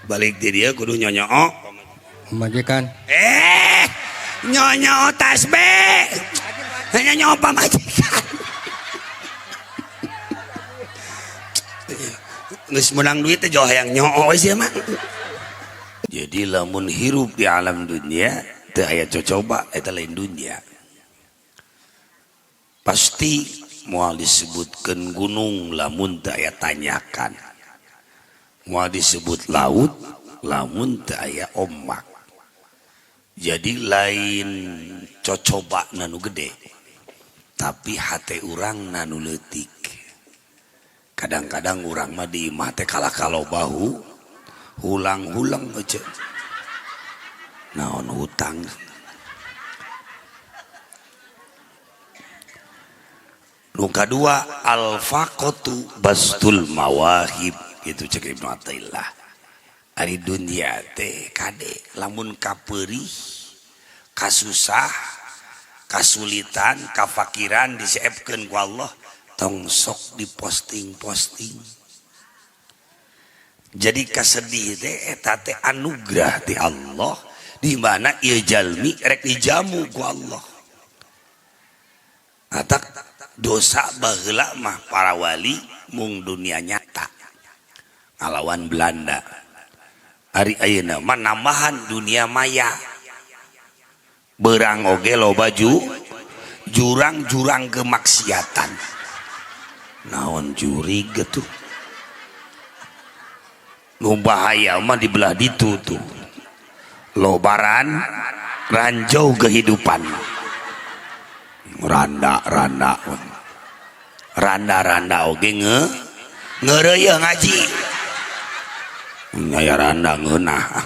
Balik di dia kudu nyonyoo Pamajikan. Nyonyoo tasbih. Nyonyoo pamajikan. Geus menang duit teh jauh hayang nyoo we sia mah. Jadi lamun hirup di alam dunia teu aya cocoba eta lain dunia. Pasti moal disebutkeun gunung lamun teu aya tanyakan. Moal disebut laut lamun teu aya ombak. Jadi lain cocoba nanu gede, tapi hate urang nanu leutik. Kadang-kadang urang mah di imah teh kalah kalau bahu hulang-hulang aja. Naon hutang. Nu kadua al-faqatu bastul mawahib gitu cek Ibnu Athaillah. Ari dunia teh kade lamun kapeurih, kasusah, kasulitan, kafakiran diseepkeun ku Allah tong sok diposting-posting. Jadi kasedih teh eta teh anugerah ti Allah di mana ieu jalmi rek dijamu ku Allah. Atak dosa baheula mah para wali mung dunia nyata ngalawan Belanda. Ari ayeuna mah nambahan dunia maya. Berang oge loba jurang-jurang kemaksiatan. Naon jurig tuh. Nu bahaya mah di belah ditu tuh. Lobaran ranjau kehidupan. Randa-randa. Randa-randa oge ngeureuyeung ngaji. Aya randa ngeunah.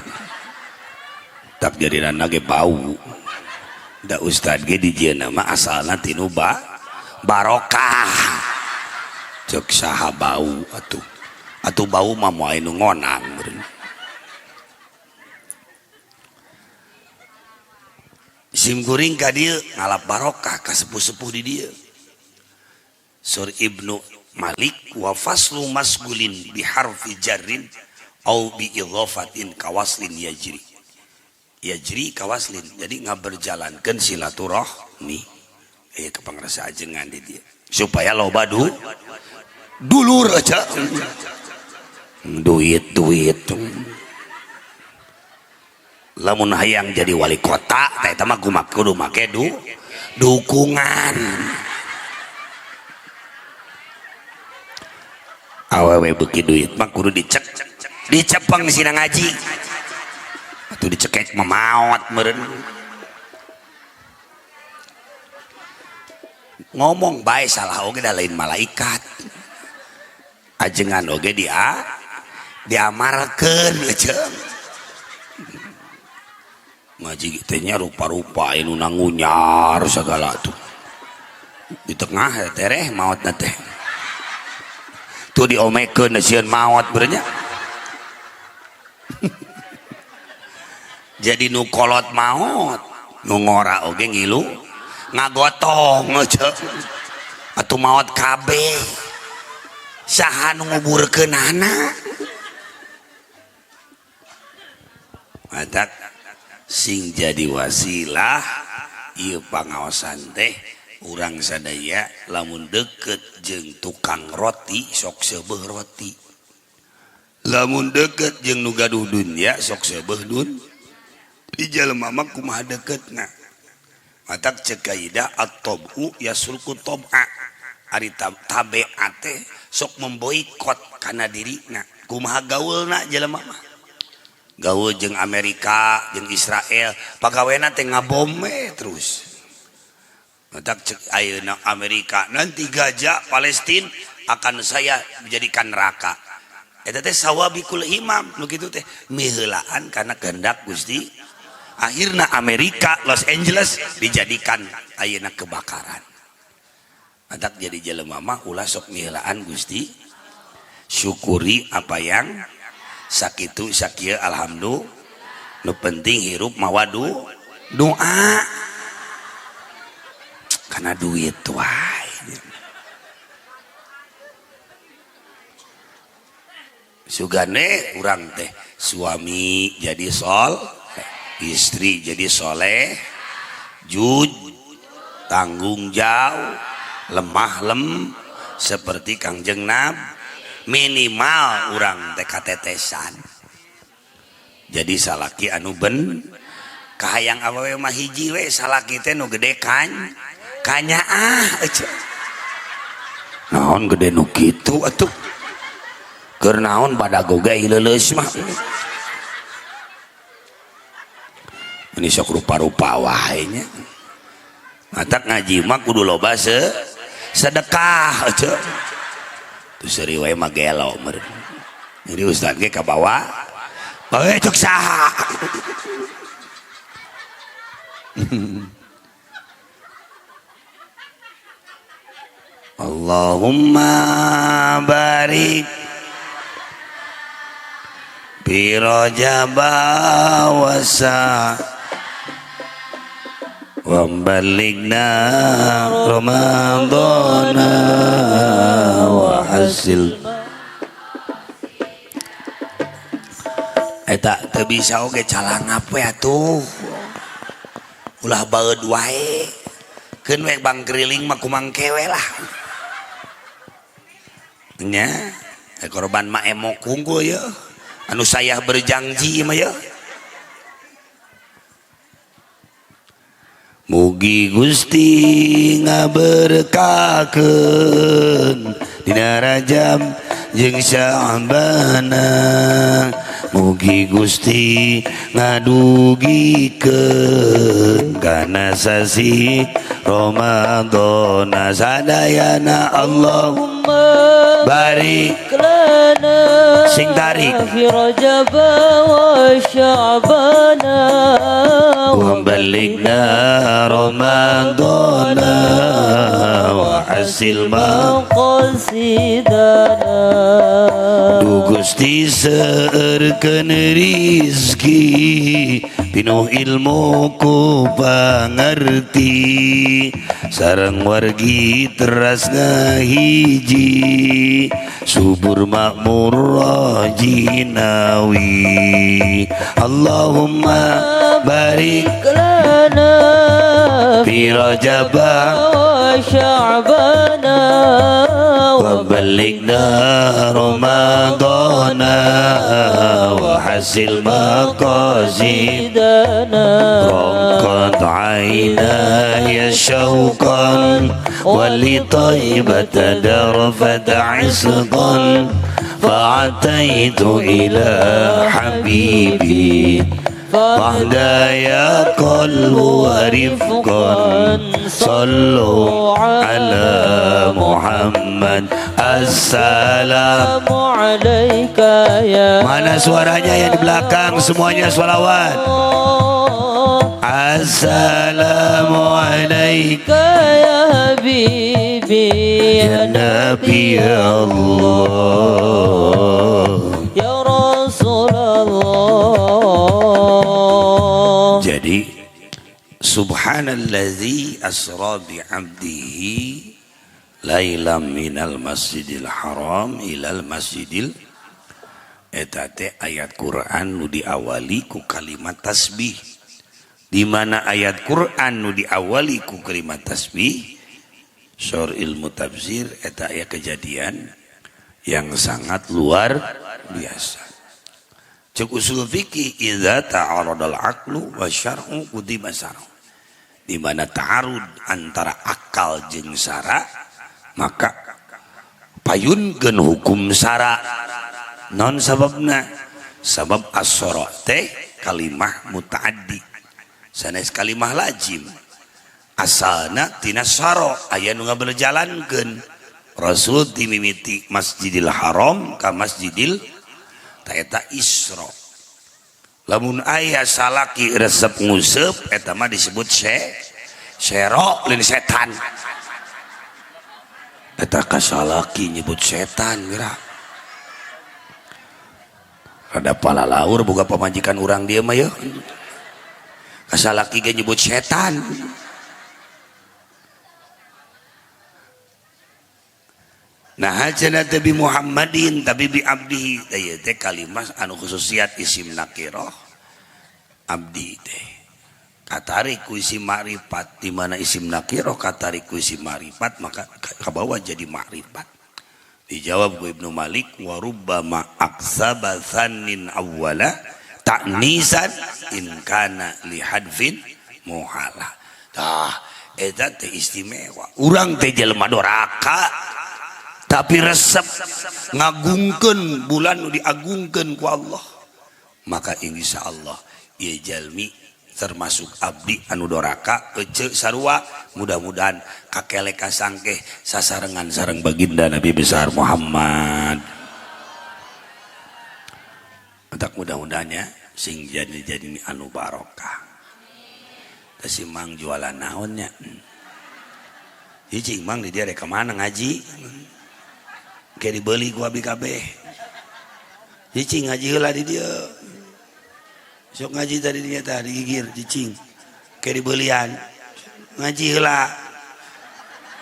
Tak jadi randa ge bau. Da ustad ge dijieunna mah asalna tinu barokah. Cek saha bau atuh. Atuh bau mah moal nu ngonang meureun. Sim kuring ka dieu ngalap barokah ka sepuh-sepuh di dieu. Sur Ibnu Malik wa faslu masgulin bi harfi jarrin au bi idhafatin kawaslin yajri. Yajri kawaslin. Jadi ngaberjalankeun silaturahmi. Ke pangrasa ajengan di dieu. Supaya loba dulur aja. Duit-duit. Lamun hayang jadi wali kota teh eta mah kudu make dukungan. Awewe beuki duit mah kudu dicepeng sina ngaji. Atuh dicekek mah maot meureun. Ngomong bae salah oge da lain malaikat. Ajengan oge diamarkeun jeung ngaji teh nya rupa-rupa anu nangunyar sagala tuh. Di tengah tereh maotna teh. Tuh diomekeun sieun maot berenya. Jadi nu kolot maot, nu ngora oge ngilu ngagotong aja. Atuh maot kabeh. Saha nu nguburkeunana? Matak sing jadi wasilah ieu pangaosan teh urang sadaya lamun deket jeung tukang roti sok seubeuh roti. Lamun deket jeung nu gaduh dunya sok seubeuh dun. Di jelema mah kumaha deketna. Matak ceuk kaidah at-tabu yasulku tab'a. Ari tabeat teh sok memboikot kana dirina. Kumaha gaulna jelema mah. Gaul jeung Amerika jeung Israel pagawena teh ngabom we terus. Matak cek ayeuna Amerika nanti Gaza Palestina akan saya jadikan neraka. Eta teh sawabikul imam nu kitu teh miheulaan kana kehendak Gusti. Akhirna Amerika Los Angeles dijadikan ayeuna kebakaran. Matak jadi jelema mah ulah sok miheulaan Gusti. Syukuri apa yang sakitu sakieu alhamdulillah. Nu penting hirup mawadu doa. Karena duit wae. Sugane urang teh Suami jadi sol, istri jadi soleh, juj, tanggung jawab, lemah lem seperti Kangjeng Nab, minimal urang teh katetesan. Jadi salaki anu ben kahayang awewe mah hiji we salaki teh nu gede kan kanyaah ece. Naon gede nu kitu atuh. Keur naon badago ge leuleus mah. Ini sok rupa-rupa wae nya. Matak ngaji mah kudu loba sedekah ece. Tuh seuri wae mah gelo meureun. Jadi ustad ge kabawa bae cek saha. Allahumma barik bi Rajab wa sa wa balighna Ramadhana wa hasil. Eta teu bisa oge calangap we atuh. Ulah baeud wae. Keun we bang keriling mah kumangke we lah. Nya, korban mah emok unggul ya. Anu saya berjanji mah ya. Mugi Gusti ngaberkakeun dina Rajab jeung Sya'bana. Mugi Gusti ngadugikeun kana sasi Ramadan sadayana. Allahumma barik lana sing tarik fi Rajab wa Sya'bana wa balighna Ramadana wa hasil maqasidana. Du Gusti seueurkeun rizki pinuh ilmu ku pangarti sareng wargi teras ngahiji subur makmur rajinawi. Allahumma barik lana fi Rajab wa Sya'bana wa balighna Ramadana wa hasil maqasidana. Raqat aynaya syauqan wa li taibata darfat isqan fa'ataitu ila habibi wahdaya qalbu wa rifqan sallu ala Muhammad. Assalamu alayka ya. Mana suaranya yang di belakang semuanya sholawat. Assalamu alayka ya habibi ya Nabi Allah ya Rasulullah. Jadi subhanallazi asra bi 'abdihi lailam minal masjidil haram ilal masjidil. Eta teh ayat Quran nu diawali ku kalimat tasbih. Di mana ayat Quran nu diawali ku kalimat tasbih, sor ilmu tafsir eta aya kejadian yang sangat luar biasa. Cek usul fikih idza ta'aradal aqlu wa syar'u qudima syar'u. Di mana ta'arud antara akal jeung syara, maka payunkeun hukum syara. Non sababna? Sabab as-sara teh kalimah mutaaddi. Sanes kalimah lazim. Asalna tina syara aya nu ngaberjalankeun. Rasul dimimiti Masjidil Haram ka Masjidil eta Isra. Lamun aya salaki resep nguseup eta mah disebut sero lain setan. Eta ka salaki nyebut setan geura. Rada palalaur boga pamajikan urang dieu mah yeuh. Ka salaki ge nyebut setan. Nah cenah teh bi Muhammadin tapi bi abdihi teh ieu teh kalimat anu khususiat isim nakirah abdi teh katarik ku isim ma'rifat, di mana isim nakirah katarik ku isim ma'rifat maka kabawa jadi ma'rifat. Dijawab ku Ibnu Malik wa rubbama aksaba tsannin awwala ta'nisan in kana li hadfin muhala. Tah eta teh istimewa. Urang teh jelema doraka tapi resep ngagungkeun bulan nu diagungkeun ku Allah. Maka insyaallah ieu jalmi termasuk abdi anu doraka ece sarua, mudah-mudahan kakelek kasangkeh sasarengan sareng baginda Nabi besar Muhammad. Entak mudah-mudahannya sing jadi-jadi anu barokah. Teh si Mang jualan naonnya? Hiji Mang di dia rek ka mana ngaji? Kayak dibeli ku abi kabeh. Cicing ngaji heula di dieu. Sok ngaji tadi dia tadi digigir cicing. Kayak dibelian. Ngaji heula.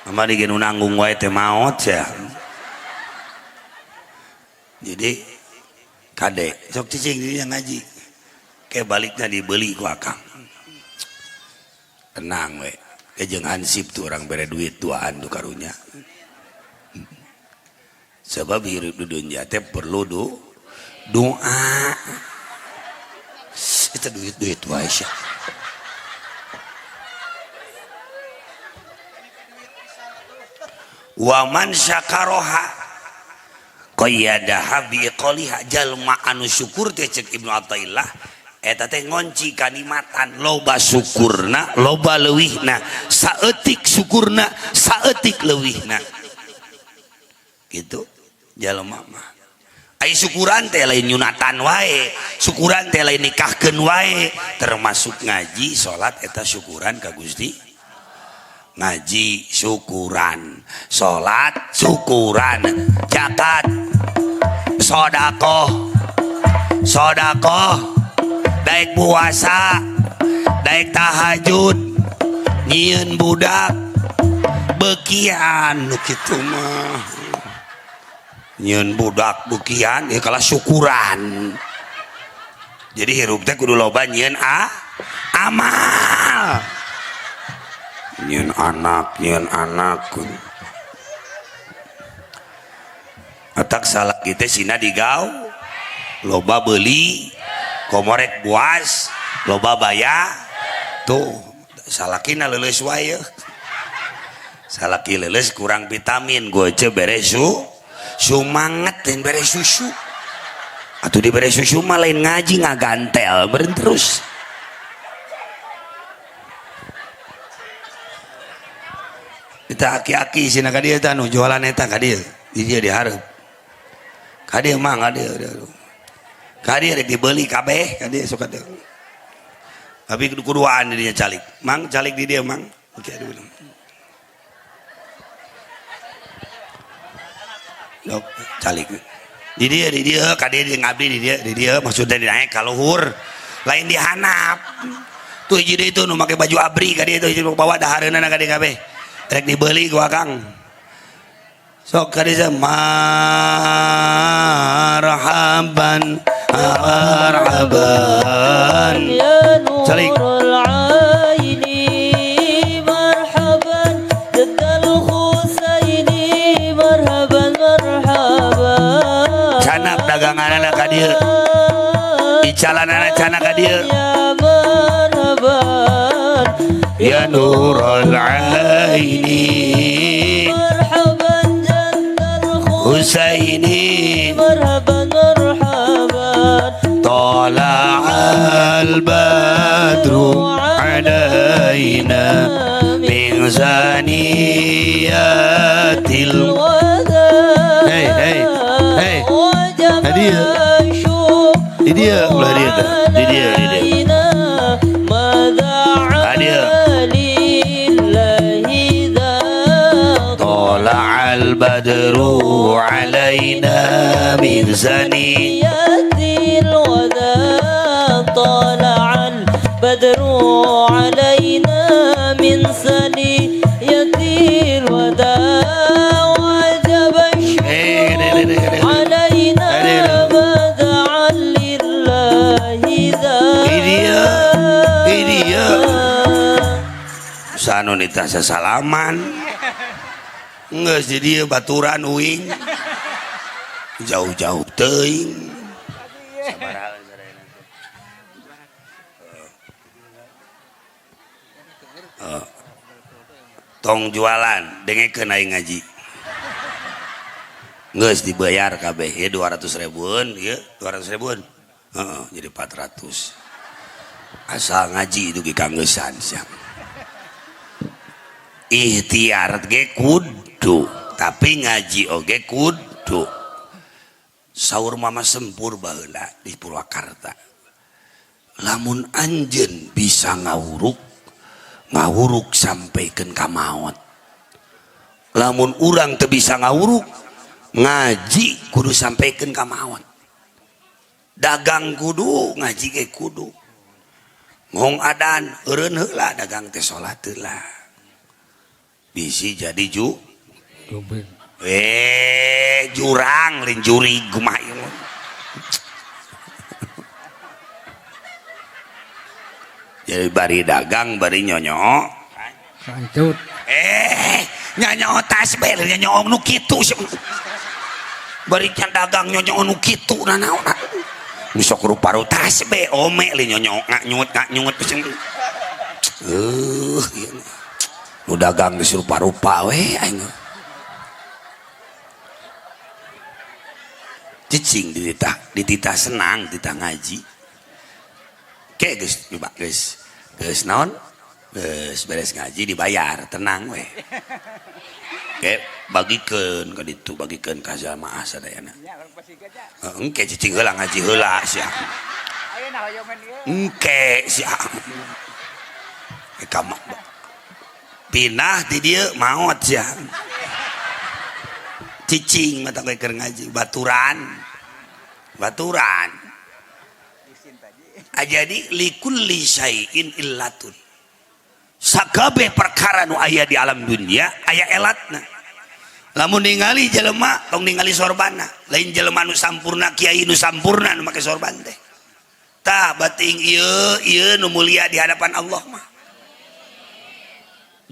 Mama di nu nanggung wae teh maot ya. Jadi kade sok cicing di dia ngaji. Kayak baliknya dibeli ku akang. Tenang we. Kayak jeung hansip tuh orang bere duit duaan tuh karunya. Sebab hirup di dunia teh perlu doa. Itu duit-duit wae sia. Wa man syakaroha qayyadaha bi iqaliha, jalma anu syukur teh cek Ibnu Athaillah eta teh ngonci kanikmatan, loba syukurna loba leuwihna, saeutik syukurna saeutik leuwihna. Gitu jalma mah. Ai syukuran teh lain nyunatan wae, syukuran teh lain nikahkeun wae, termasuk ngaji salat eta syukuran ka Gusti. Ngaji syukuran, salat syukuran, zakat sedekah, sedekah, daek puasa, daek tahajud, nyieun budak bekian nu kitu mah. Nyieun budak bekian ya kalah syukuran. Jadi hirup teh kudu loba nyieun amal. Nyieun anak, nyieun anak. Atak salah kita sina digau, loba beli, komorek buas, loba baya, tuh salakina leuleus wae. Salaki leuleus kurang vitamin, gue ce bere sumanget dan bere susu. Atau dibere susu mah lain ngaji ngagantel beren terus. Kita aki-aki sina ka dieu tah nu jualan eta ka dieu. Di dieu dihareup. Ka dieu mah ka dieu. Ka dieu rek dibeli kabeh ka dieu sok ka dieu. Tapi kuduaan di dieu calik. Mang calik di dieu mang. Oke aduh. Dok, calik di dia ka dieu ngabdi di dia maksudnya dinaik ka luhur lain dihanap tuh hiji deui tuh nu make baju abri ka dieu tuh hiji bawa dahareunana ka dieu kabeh rek dibeli ku akang sok ka dieu marhaban marhaban ya calik nurul aini marhaban jaddal husaini marhaban marhaban canak daganganana ka dieu icalanana canak ka dieu ya marhaban ya nurul aini marhaban jaddal husaini marhaban marhaban tala'al badru alaina min zaniyatil wada Hey, hey, hey. wajaba Hadiah. syukru Di dia, ulah dia teh. Di dia, di dia. alaina ma Hadiah. lillahi dha tala'al badru alaina min zani yatil wada tala'al badru alaina min saniyatil wada wajaba Anu nitah sasalaman. Geus di dieu baturan uing. Jauh-jauh teuing. Sabaraha sadayana teh? Tong jualan, dengekeun aing ngaji. Geus dibayar kabeh ieu 200 ribuan, ieu 200 ribuan. Heeh, jadi 400. Asal ngaji dugi kangeusan sia. Ikhtiar ge kudu, tapi ngaji oge kudu. Saur Mama Sempur baheula di Purwakarta. Lamun anjeun bisa ngawuruk, ngawuruk sampaikeun ka maot. Lamun urang teu bisa ngawuruk, ngaji kudu sampaikeun ka maot. Dagang kudu, ngaji ge kudu. Ngong adan eureun heula dagang teh salat heula. Bisi jadi ju jurang lain jurig kumaha ieu mah. Jadi bari dagang bari nyonyo. Kancut. Nyonyo tas bae nyonyo nu kitu. Bari can dagang nyonyo nu kitu nanaon. Nu sok rupa-rupa tas bae ome li nyonyo nganyut nganyut ieu. Nu dagang geus rupa-rupa we aing. Cicing dititah senang, dititah ngaji. Ke geus geus geus naon? Geus beres ngaji dibayar, tenang we. Ke bagikeun ka ditu, bagikeun ka jamaah sadayana. Engke cicing heula ngaji heula sia. Engke sia. Ka pindah di dieu maot sia. Cicing mata kowe keur ngaji baturan. Baturan. Jadi likulli syai'in illatun. Sakabeh perkara nu aya di alam dunia aya elatna. Lamun ningali jelema tong ningali sorbana, lain jelema nu sampurna kiai nu sampurna nu make sorban teh. Tah bating ieu ieu nu mulia di hadapan Allah mah.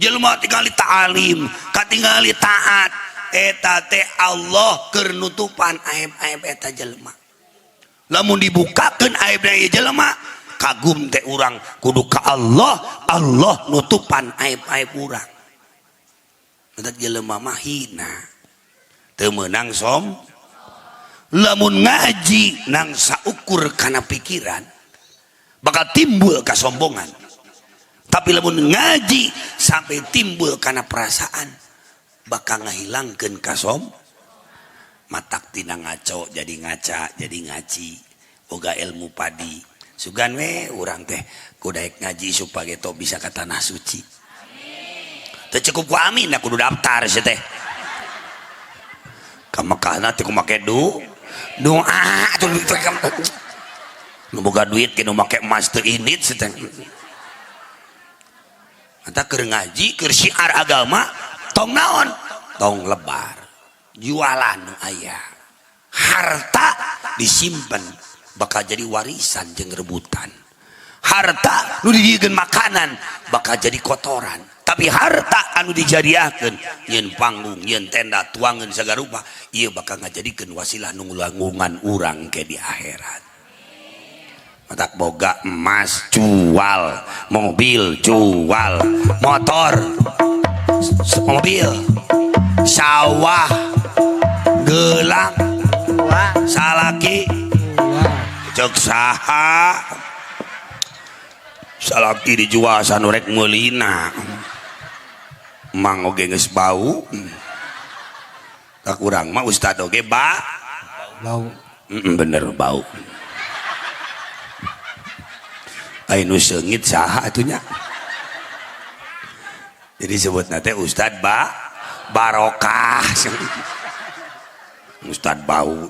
Jelema tingali ta'alim, katingali taat, eta teh Allah keur nutupan aib-aib eta jelema. Lamun dibukakeun aibna ieu jelema, kagum teh urang kudu ka Allah, Allah nutupan aib-aib urang. Eta jelema mah hina. Teu meunang som. Lamun ngaji nang saukur kana pikiran, bakal timbul kasombongan. Tapi lamun ngaji sampai timbul kana perasaan, bakal ngahilangkeun kasom. Matak tina ngaco jadi ngaca jadi ngaji, boga ilmu padi. Sugan we urang teh kudaek ngaji supaya to bisa ka tanah suci. Teu cukup ku amin kudu daftar sia teh. Ka Mekahna teh kumake doa atuh nu boga duit ke nu make emas teu indit sia teh. Mata keur ngaji keur syiar agama tong naon tong lebar. Jualan nu aya. Harta disimpen bakal jadi warisan jeung rebutan. Harta nu dijieun makanan bakal jadi kotoran. Tapi harta anu dijadiakeun nyeun panggung, nyeun tenda, tuangeun sagarupa, ieu bakal ngajadikeun wasilah nu ngulanggungan urang ke di akhirat. Matak boga emas jual, mobil jual, motor, mobil, sawah, gelang, salaki, cek saha, salaki dijual sanurek meulina. Mang oge geus bau. Tak urang mah ustad oge bau. Bener bau. Ai nu seungit saha atuh nya. Jadi sebutna teh ustad barokah. Ustad bau.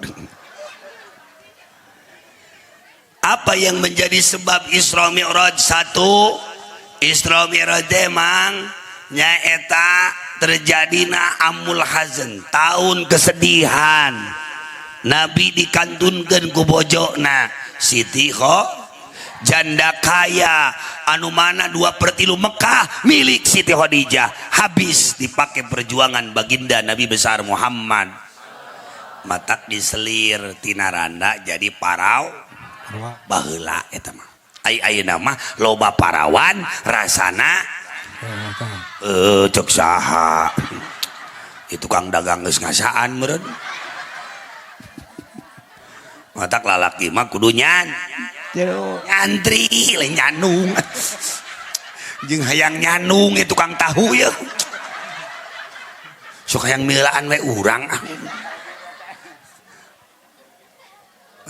Apa yang menjadi sebab Isra Mi'raj? Satu, Isra Mi'raj emang nyaeta terjadina amul hazan, tahun kesedihan. Nabi dikantunkeun ku bojona Siti Kho, janda kaya. Anu mana 2/3 Mekah milik Siti Khadijah, habis dipakai perjuangan baginda Nabi besar Muhammad. Matak diselir tina randa jadi parau baheula eta mah. Ai ayeuna mah loba parawan rasana cek saha itu tukang dagang geus ngasaan meureun. Matak lalaki mah kudu nyantri lain nyanung. Jeung hayang nyanung itu tukang tahu ya. Sok hayang milaan we urang ah.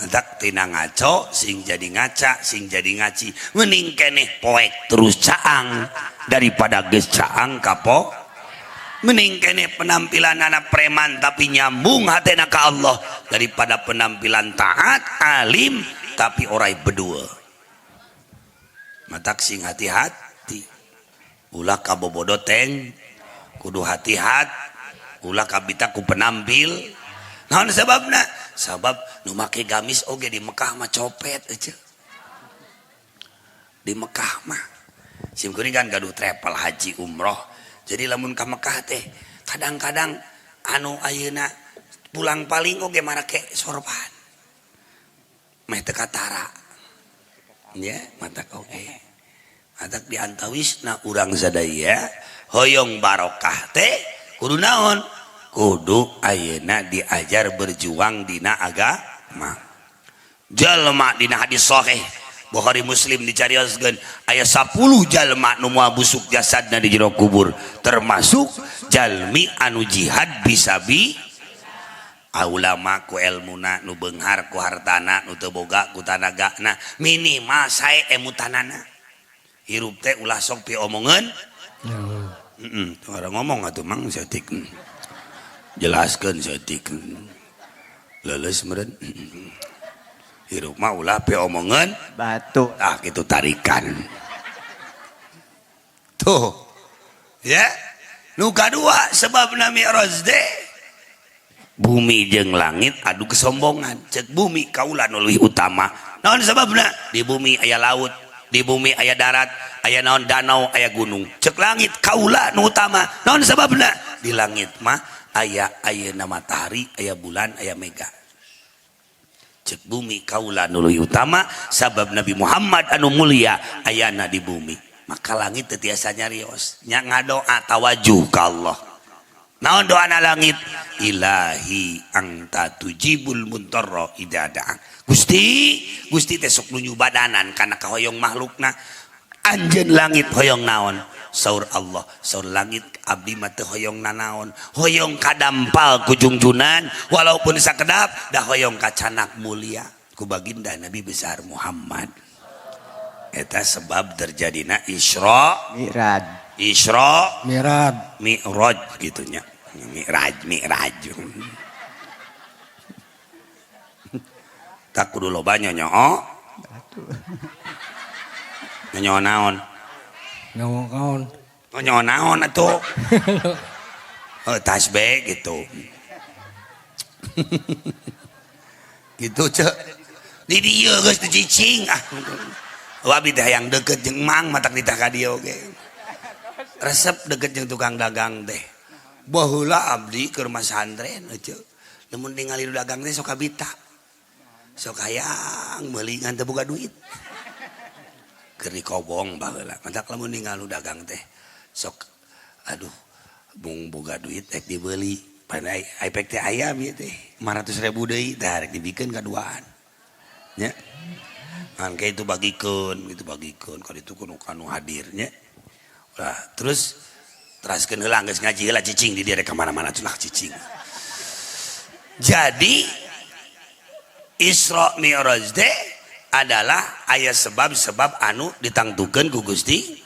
Matak tina ngaco sing jadi ngaca sing jadi ngaci, mending keneh poek terus caang daripada geus caang kapok. Mending keneh penampilan anak preman tapi nyambung hatena ka Allah daripada penampilan taat alim tapi orai bedua. Matak sing hati-hati, ulah kabobodo teng kudu hati-hati, ulah kabita ku penampil. Naon sebabna? Sabab nu make gamis oge di Mekah mah copet aja. Di Mekah mah sim kuring kan gaduh travel haji umroh. Jadi lamun ka Mekah teh kadang-kadang anu ayeuna pulang paling oge marake sorban. Meh teu katara. Nya matak oge. Matak diantawisna urang sadaya hoyong barokah teh kudu naon? Kudu ayeuna diajar berjuang dina agama. Jalma dina hadis sahih Bukhari Muslim dicarioskeun aya 10 jalma nu moal busuk jasadna di jero kubur, termasuk jalmi anu jihad bisabi ulama ku elmuna, nu beunghar ku hartana, nu teu boga ku tanagana, minimal sae emutanana. Hirup teh ulah sok piomongeun. Heeh, orang ngomong atuh mang saeutik. Jelaskeun saeutik. Leuleus meureun. Hirup mah ulah piomongeun batu. Ah gitu tarikan. Tuh. Ya. Nu kadua sebabna mi'raj teh bumi jeung langit adu kesombongan. Cek bumi kaula nu leuwih utama. Naon sebabna? Di bumi aya laut, di bumi aya darat, aya naon danau, aya gunung. Cek langit kaula nu utama. Naon sebabna? Di langit mah aya ayeuna matahari, aya bulan, aya mega. Cek bumi kaula nu leuwih utama sabab Nabi Muhammad anu mulia ayana di bumi. Maka langit teu tiasa nyarios, nya ngadoa tawajuh ka Allah. Naon doana langit? Ilahi anta tujibul muntarra idza da'a. Gusti, Gusti teh sok nu nyubadanan kana kahoyong makhlukna. Anjeun langit hoyong naon? Saur Allah, saur langit abdi mah teu hoyong nanaon, hoyong kadampal ku jungjunan walaupun sakedap dah hoyong kacanak mulia ku baginda Nabi besar Muhammad. Eta sebab terjadina Isra Mi'raj. Isra Mi'raj. Mi'raj gitunya. Mi'raj, Mi'raj. Tak kudu loba nyonyoo. Nyonyoo naon? Nyonyoo naon? Nyonyoo naon atuh? Oh, tasbih gitu. Gitu cek. Di dieu geus dicicing ah. Wabi teh hayang deket jeung mang matak ditah ka dieu oge. Resep deket jeung tukang dagang teh. Baheula abdi keur masantren euceu. Lamun ningali nu dagang teh sok kabita. Sok hayang meuli ngan teu boga duit. Keur dikobong baheula. Matak lamun ningali nu dagang teh sok aduh mung boga duit rek dibeuli. Pan ai pek teh aya ieu teh 500.000 deui tah rek dibikeun kaduaan. Nya. Ngan kayak itu bagikeun, itu bagikeun, kalau itu kudu kanu hadirnya. Lah, terus teraskeun heula geus ngaji heula cicing di dieu rek ka mana-mana cenah cicing. Jadi Isra Mi'raj teh adalah aya sebab-sebab anu ditangtukeun ku Gusti.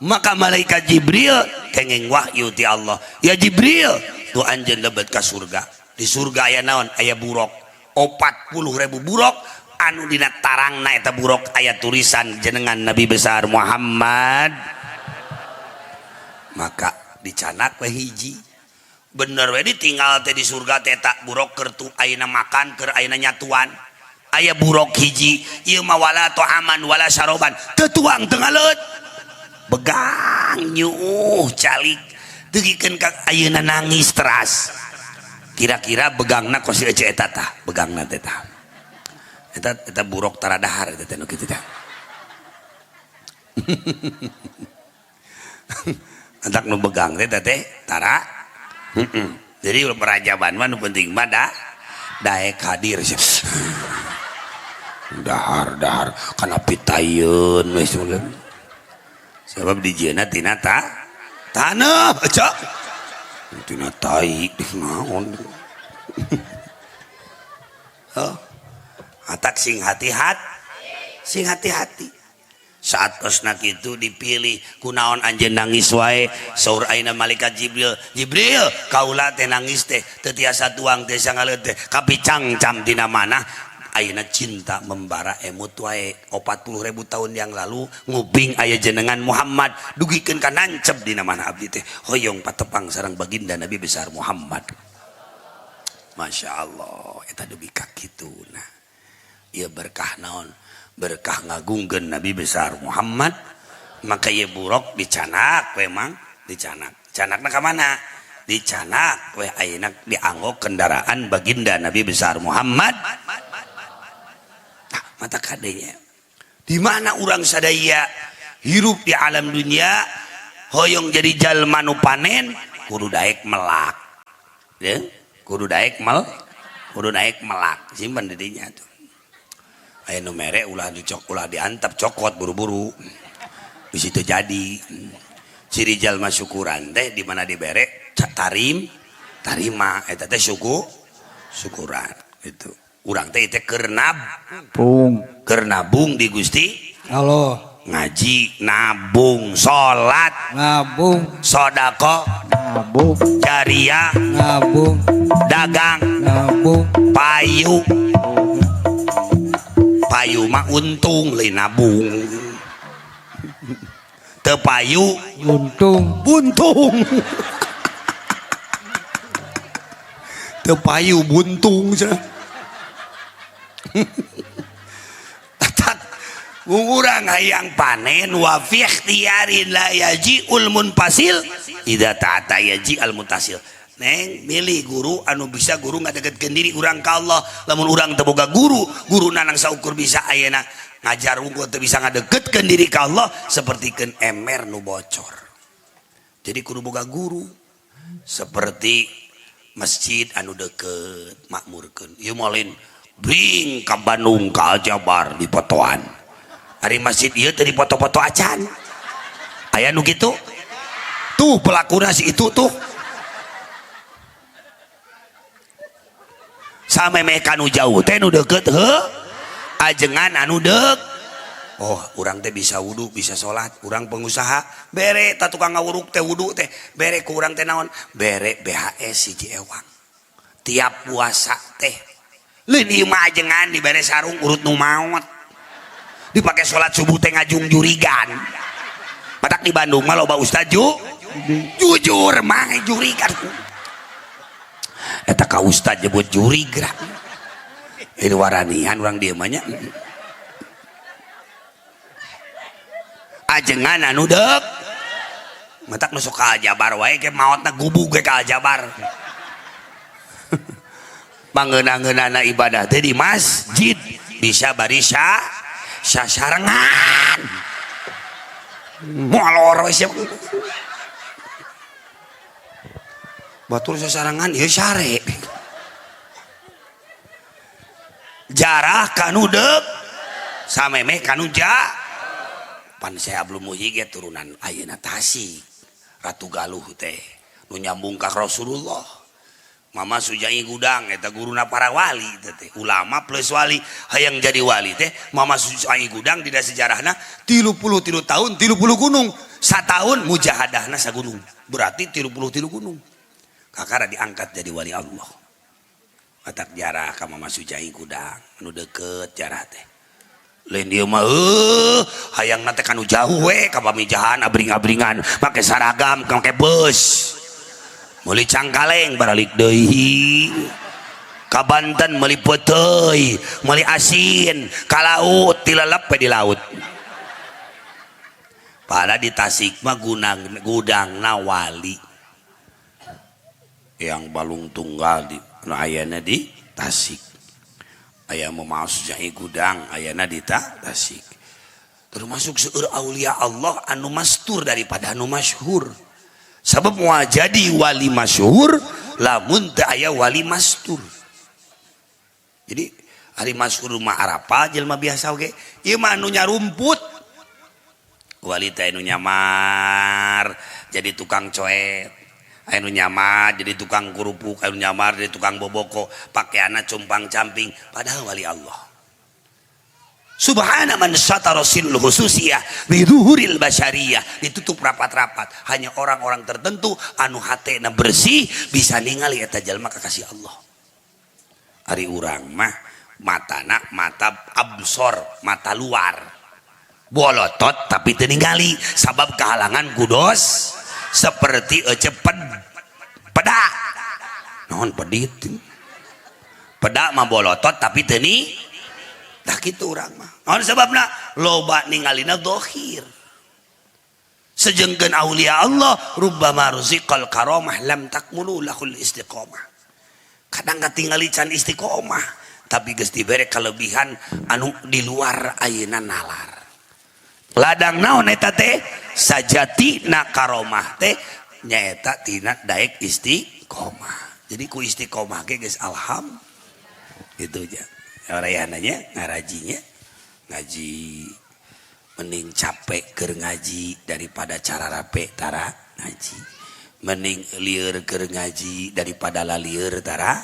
Maka malaikat Jibril kenging wahyu ti Allah. Ya Jibril, tuh anjeun lebet ka surga. Di surga aya naon? Aya buruk. 40.000 buruk anu dina tarangna eta buruk aya tulisan jenengan Nabi besar Muhammad. Maka dicanak we hiji. Bener we ditinggal teh di surga teh eta buruk keur tu ayeuna makan keur ayeuna nyatuan. Aya buruk hiji ieu mah wala ta'aman wala saroban teu tuang teu ngaleut begang nyuuh calik dugikeun ka ayeuna nangis teras kira-kira begangna kos si ece eta tah begangna teh tah eta eta buruk taradahar eta teh nu kitu tah. Antak nu begang teh teh tara. Jadi merajaban mah nu penting mah da daek hadir. Dahar dahar kana pitayeun we sebab dijieuna tina ta taneuh ecok tina tai naon. Oh. Atak sing hati-hati sing hati-hati saat tosna kitu dipilih kunaon anjeun nangis wae saur ayeuna malaikat Jibril Jibril kaula teh nangis teh teu tiasa tuang teh sangaleut teh kapicangcam dina mana ayeuna cinta membara emut wae 40.000 tahun yang lalu nguping aya jenengan Muhammad dugikeun ka nancep dina mana abdi teh hoyong patepang sareng baginda Nabi besar Muhammad. Masya Allah eta dugi ka kituna ieu berkah naon berkah ngagungkeun Nabi besar Muhammad maka ieu buruk dicanak we mang dicanak canakna ka mana dicanak we ayeuna dianggo kendaraan baginda Nabi besar Muhammad. Nah, mata kadenya di mana urang sadaya hirup di alam dunia hoyong jadi jalma nu panen kudu daek melak ya kudu daek mel kudu daek melak simpen di dinya tuh. Aya nu mere ulah dicok ulah diantep cokot buru-buru bisi teu jadi ciri jalma syukuran teh di mana dibere tarim tarima eta teh syukur syukuran itu urang teh teh keur nabung keur nabung di Gusti Allah ngaji nabung salat nabung sedekah nabung jariah nabung dagang nabung payu payu mah untung lain nabung teu payu untung buntung teu payu buntung cenah. Tatak urang hayang panen wa fi ikhtiyarin la yaji'ul munfasil idza ta'ata yaji al mutasil. Neng milih guru anu bisa guru ngadegkeun diri urang ka Allah lamun urang teu boga guru guru nanang saukur bisa ayeuna ngajar unggul teu bisa ngadegkeun diri ka Allah sapertikeun emer nu bocor. Jadi kudu boga guru seperti masjid anu deukeut makmurkeun ieu mah lain bring ka Bandung ka Aljabar dipotoan ari masjid ieu teu dipoto-poto acan aya nu kitu tuh pelakuna si itu tuh samemeh kanu jauh teh nu deukeut heuh ajengan anu deuk oh urang teh bisa wudu bisa salat urang pengusaha bere ta tukang ngawuruk teh wudu teh bere ku urang teh naon bere BHS hiji ewang tiap puasa teh lain ieu mah ajengan dibere sarung urut nu maot dipake salat subuh teh ngajung jurigan matak di Bandung mah loba ustad jujur mah jurigan eta ka ustad nyebut jurigra ini waranian urang dieu mah nya ajengan anu deuk matak nu sok ka Aljabar wae ke maotna gubug ge ka Aljabar pangeunah-ngeunahna ibadah teh di masjid bisa bari sasarengan molor we sia batur sasarengan ieu sare jarah kanu deuk samemeh kanu ja pan saya belum muhyi ge turunan ayeuna Tasik Ratu Galuh teh nu nyambung ka Rasulullah Mama Sujai Gudang eta guruna para wali teh ulama plus wali hayang jadi wali teh Mama Sujai Gudang dina sejarahna 33 tahun 30 gunung satahun mujahadahna sagunung berarti 33 gunung kakara diangkat jadi wali Allah matak jarah ka Mama Sujai Gudang anu deukeut jarah teh lain dieu mah hayangna teh kanu jauh we ka pamijahan abring-abringan make saragam make bus meuli cangkaleng baralik deui Ka Banten meuli peuteuy, meuli asin, ka laut tilelep we di laut. Padahal di Tasik mah gudangna wali. Yang Balung Tunggal di nu ayana di Tasik. Aya memausnya gudang ayana di Tasik. Termasuk seueur aulia Allah anu mastur daripada anu masyhur. Sabab moal jadi wali masyhur lamun teu aya wali mastur. Jadi ari masyhur mah arapa jelema biasa oge. Ieu mah anu nyarumput. Wali teh anu nyamar jadi tukang coet, anu nyamar jadi tukang kerupuk, anu nyamar jadi tukang boboko, pakaianna cumpang-camping, padahal wali Allah. Subhana man satara sirrul khususiyah bi zuhuril basyariyah, ditutup rapat-rapat, hanya orang-orang tertentu anu hatena bersih bisa ningali eta jalma kakasih Allah. Ari urang mah matana mata absor, mata luar. Bolotot tapi teu ningali sabab kehalangan kudos seperti cepet peda naon pedit peda mah bolotot tapi teu ni tah kitu urang mah naon sababna loba ningalina dohir. Sejengkeun aulia Allah rubbama ruziqal karamah lam takmulu lahul istiqomah. Kadang katingali can istiqomah tapi geus dibere kelebihan anu di luar ayeuna nalar. Ladang naon eta teh sajatina karomah teh nyaeta tina daek istiqomah. Jadi ku istiqomah ge geus alham gitu nya. Orayananya ngarajinya ngaji mending capek keur ngaji daripada cara rape tara ngaji. Mending lieur keur ngaji daripada lalieur tara.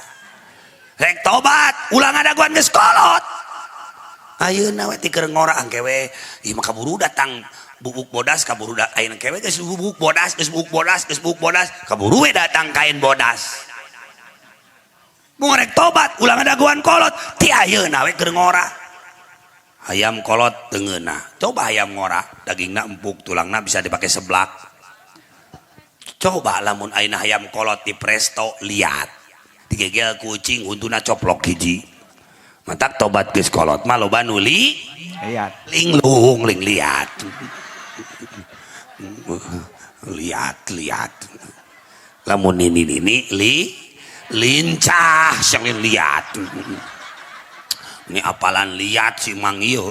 Rek tobat ulah ngadaguan geus kolot. Ayeuna we ti keur ngora angke we ieu mah kaburu datang bubuk bodas kaburu ayeuna kewe geus bubuk bodas geus bubuk bodas geus bubuk bodas kaburu we datang kain bodas. Mun rek tobat ulah ngadaguan kolot ti ayeuna we keur ngora. Hayam kolot teu ngeunah. Coba hayam ngora dagingna empuk tulangna bisa dipake seblak. Coba lamun ayeuna hayam kolot di presto liat digegel kucing huntuna coplok hiji. Matak tobat geus kolot mah loba nu li liat linglung ling liat. Liat liat. Lamun nini nini li lincah siang liat. Ini apalan liat si mang ieu.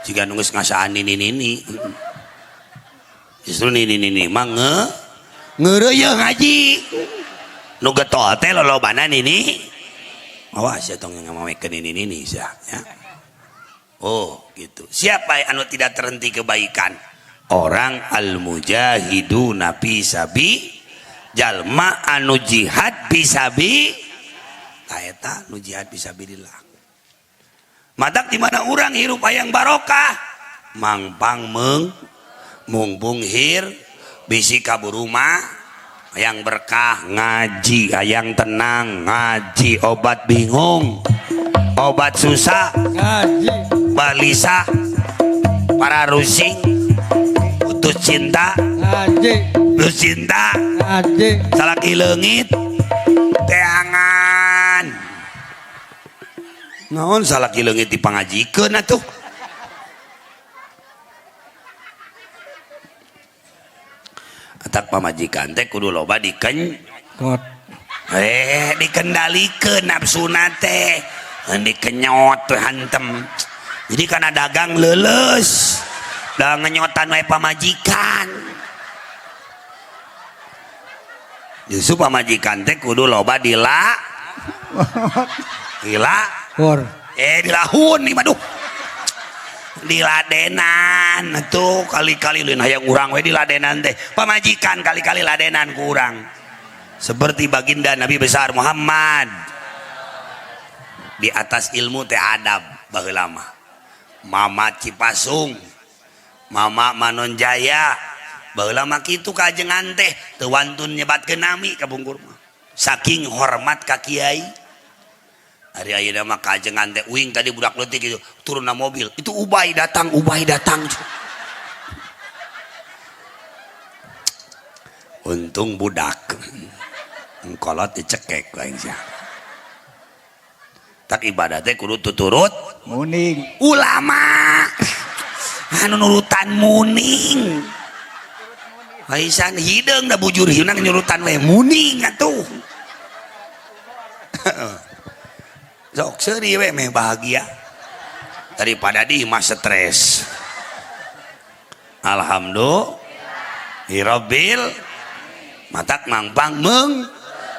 Jiga nu geus ngasaan nini nini. Justru nini nini mah ngeureuyeuh ngaji. Nu getol teh lolobana nini. Awas ya tong ngamawekeun nini nini sia ya. Oh gitu. Siapa anu tidak terhenti kebaikan? Orang al-mujahiduna fi sabi jalma anu jihad fi sabi ta eta nu jihad fi sabilillah. Matak di mana urang hirup hayang barokah mangpang meung mumpung hir bisi kaburu mah hayang berkah ngaji, hayang tenang ngaji, obat bingung obat susah ngaji, balisa para rusing putus cinta ngaji, putus cinta ngaji, salaki leungit teangan naon salaki leungit dipangajikeun atuh. Atak pamajikan teh kudu loba Kot. Dikendalikeun nafsuna teh dikenyot teh hantem. Jadi karena dagang leuleus da ngenyotan wae pamajikan. Justru pamajikan teh kudu loba dila dila Kor. Dilahun nih maduh. Diladenan tuh kali-kali lain hayang urang we diladenan teh pamajikan kali-kali ladenan ku urang. Seperti baginda Nabi besar Muhammad di atas ilmu teh adab baheula mah. Mama Cipasung, Mama Manonjaya baheula mah kitu kajengan teh teu wantun nyebatkeun nami ka bungkur mah. Saking hormat ka kiai. Hari ayeuna mah kajengan teh uing tadi budak leutik gitu turun na mobil itu Ubay datang, Ubay datang. Untung budak kolot dicekek ku aing sia. Tak ibadah teh kudu tuturut muning. Ulama anu nurutan muning. Aisan hideung da bujur hiunang nyurutan we muning atuh. Sok seuri we meh bahagia. Daripada di mah stres. Alhamdulillah matak mangpang meng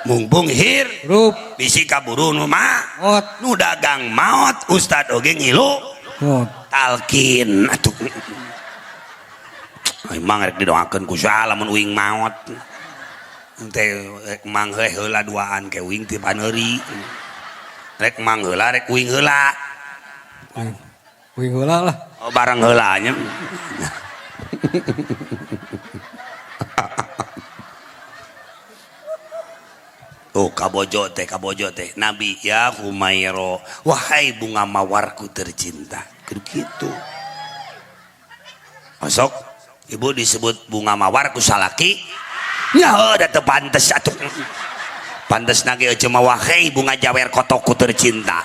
mumpung hir Rup. Bisi kaburu nu mah Ot. Nu dagang maot ustad oge ngilu Ot. Talkin atuh emang rek didoakeun ku saha lamun uing maot teh rek mang heuh heula duaan ke uing ti paneuri rek mang heula rek uing heula Uing heula lah. Oh, barang heula nya. Oh, kabojo teh Nabi ya Humairo, wahai bunga mawarku tercinta. Gitu. Masuk ibu disebut bunga mawar ku salaki. Nya heuh da teu pantes atuh. Pantes nage eueuh mah wahai bunga jawer kotokku tercinta.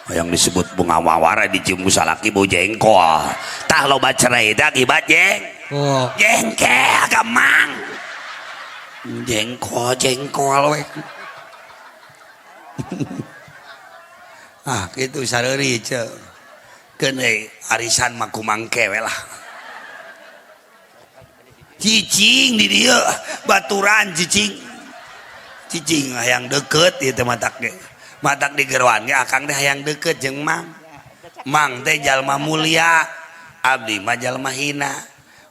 Yang disebut bunga mawar dicium ku salaki bau jengkol. Tah loba cerai teh akibat jeng. Oh. Jengkel ka mang. Jengkol jengkol we. Ah kitu sareuri ceu. Keun we arisan mah kumangke we lah. Cicing di dieu baturan cicing. Cicing hayang deukeut ieu teh matak ge. Matak di geroan ge akang teh hayang deukeut jeung mang. Mang teh jalma mulia, abdi mah jalma hina.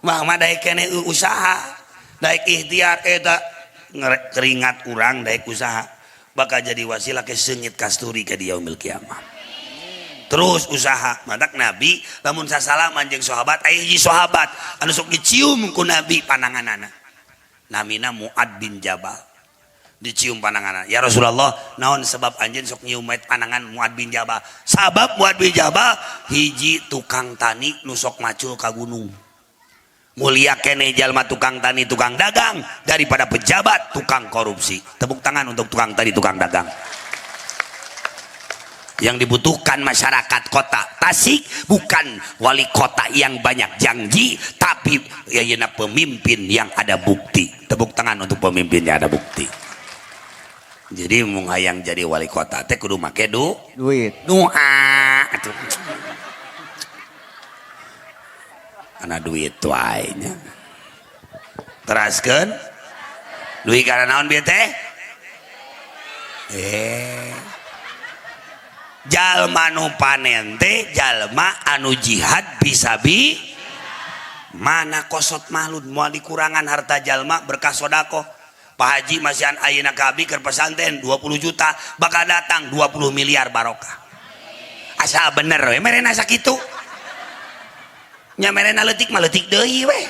Mang mah daek keneh usaha. Daek ikhtiar eta keringat urang daek usaha bakal jadi wasilah ke seungit kasturi ke di yaumil kiamah. Terus usaha matak Nabi lamun sasalaman jeung sahabat aya hiji sahabat anu sok dicium ku Nabi pananganana. Namina Muad bin Jabal. Dicium pananganana. Ya Rasulullah, naon sebab anjeun sok nyium panangan Muad bin Jabal? Sabab Muad bin Jabal hiji tukang tani nu sok macul ka gunung. Mulia kene jalma tukang tani tukang dagang daripada pejabat tukang korupsi. Tepuk tangan untuk tukang tani tukang dagang. Yang dibutuhkan masyarakat kota Tasik bukan wali kota yang banyak janji, tapi ya pemimpin yang ada bukti. Tepuk tangan untuk pemimpin yang ada bukti. Jadi mun hayang jadi wali kota teh kudu make duit. Doa. Karena duit wae nya. Teraskeun duit karena naon bieu teh? Jalma nu panen teh jalma anu jihad bisabi mana kosot mahlud moal dikurangan harta jalma berkah sedekah. Pak Haji masihan ayeuna ka abdi keur pesantren 20 juta bakal datang 20 miliar barokah. Asa bener we merena sakitu. Nya merena leutik mah leutik deui we.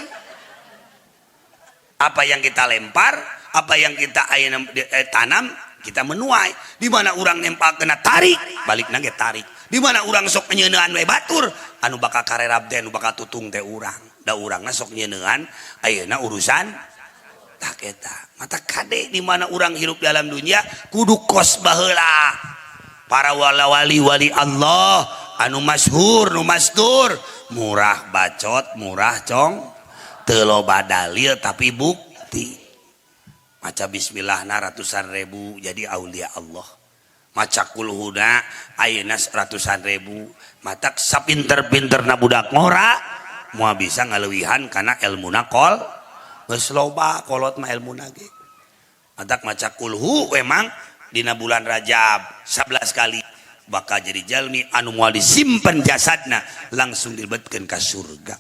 Apa yang kita lempar, apa yang kita ayeuna tanam, kita menuai. Di mana urang nempal kena tarik, balik nage tarik. Di mana urang sok nyeuneun we batur, anu bakal karerab teh anu bakal tutung teh urang. Da urangna sok nyeuneun ayeuna urusan tak eta. Mata kade di mana urang hirup dalam dunia kudu kos baheula. Para wali-wali Allah anu masyhur, nu mastur, murah bacot, murah cong, teu loba dalil tapi bukti. Maca bismillahna ratusan ribu jadi aulia Allah. Maca kulhuna ayeuna ratusan ribu. Matak sapinter-pinterna budak ngora moal bisa ngaleuwihan kana elmuna kol. Geus loba kolot mah elmuna ge. Matak maca kulhu emang dina bulan Rajab 11 kali bakal jadi jalmi anu moal disimpen jasadna langsung dilebetkeun ka surga.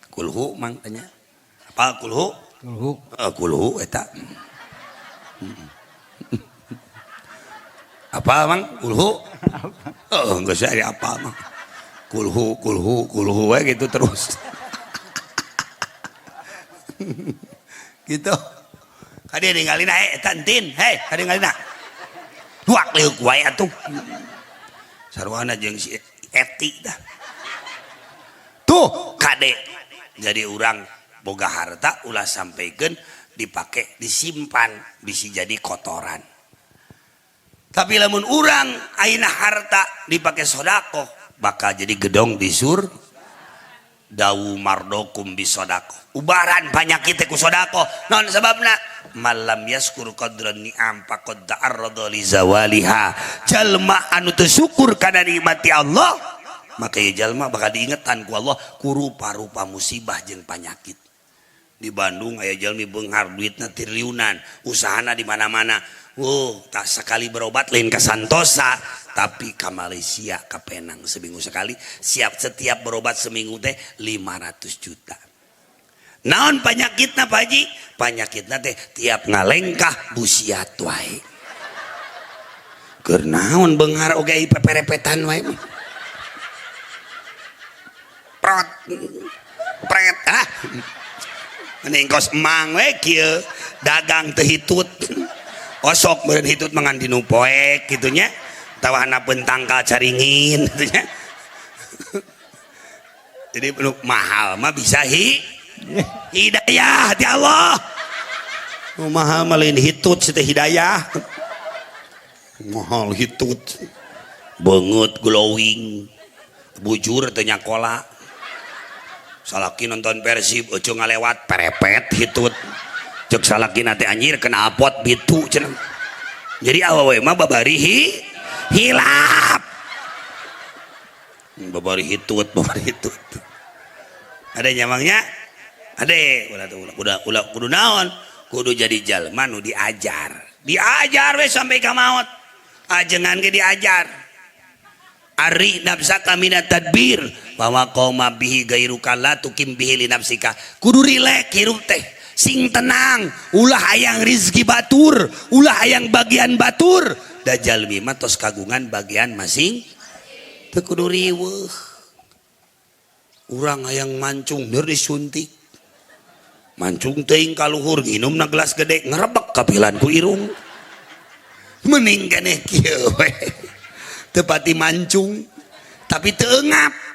Kulhu mang tanya. Apa kulhu? Kulhu. Kulhu eta. Apa mang kulhu? Oh, geus aya apa mang. Kulhu kulhu kulhu we gitu terus. Gitu. Kade ninggalina eta entin, hei kade ninggalina. Duak leuuk wae atuh. Sarwana jeung si Eti dah. Tuh kade. Jadi urang boga harta ulah sampaikan dipake disimpan bisa jadi kotoran. Tapi lamun urang ayeuna harta dipake sedekah bakal jadi gedong di sur dawu mardokum bisodako. Ubaran panyakit teh ku sedekah. Naon sababna? Malam yaskur qadran ni'am faqad ta'arrada li zawaliha. Jalma anu teu syukur kana nikmat ti Allah, maka ieu jalma bakal diingetan ku Allah ku rupa-rupa musibah jeung panyakit. Di Bandung aya jalmi beunghar duitna triliunan, usahana di mana-mana. Oh, tak sekali berobat lain ke Santosa, tapi ke Malaysia, ke Penang seminggu sekali. Siap setiap berobat seminggu teh 500 juta. Naon penyakitna Pak Haji? Penyakitna teh tiap ngalengkah busiat wae. Keur naon beunghar oge peperepetan wae mah. Prot. Pret ah. Mending kos emang we kieu dagang teu hitut. Osok meureun hitut mangan dinu poek kitu nya. Tawa handapeun tangkal caringin kitu nya. Jadi nu mahal mah bisa hidayah ti Allah. Nu mahal mah lain hitut teh hidayah. Mahal hitut. Beungeut glowing. Bujur teu nyakola. Salaki nonton Persib euceung ngalewat perepet hitut. Cek salaki teh anjir kena apot bitu cenah. Jadi awewe mah babari hilap. Babari hitut, babari hitut. Ada nyamangnya? Ada, ulah tuh ulah udah ulah kudu naon? Kudu jadi jalma nu diajar. Diajar we sampai ka maot. Ajengan ge diajar. Ari nafsaka minat tadbir wa ma qoma bihi gairuka la tukim bihi li nafsika. Kudu rilek hirup teh. Sing tenang, ulah hayang rizki batur, ulah hayang bagian batur. Da jalmi mah tos kagungan bagian masing teu kudu riweuh. Urang hayang mancung deur disuntik. Mancung teuing ka luhur nginumna gelas gede ngerebek kapilan ku irung. Mending keneh kieu we. Teu pati mancung tapi teu eungap.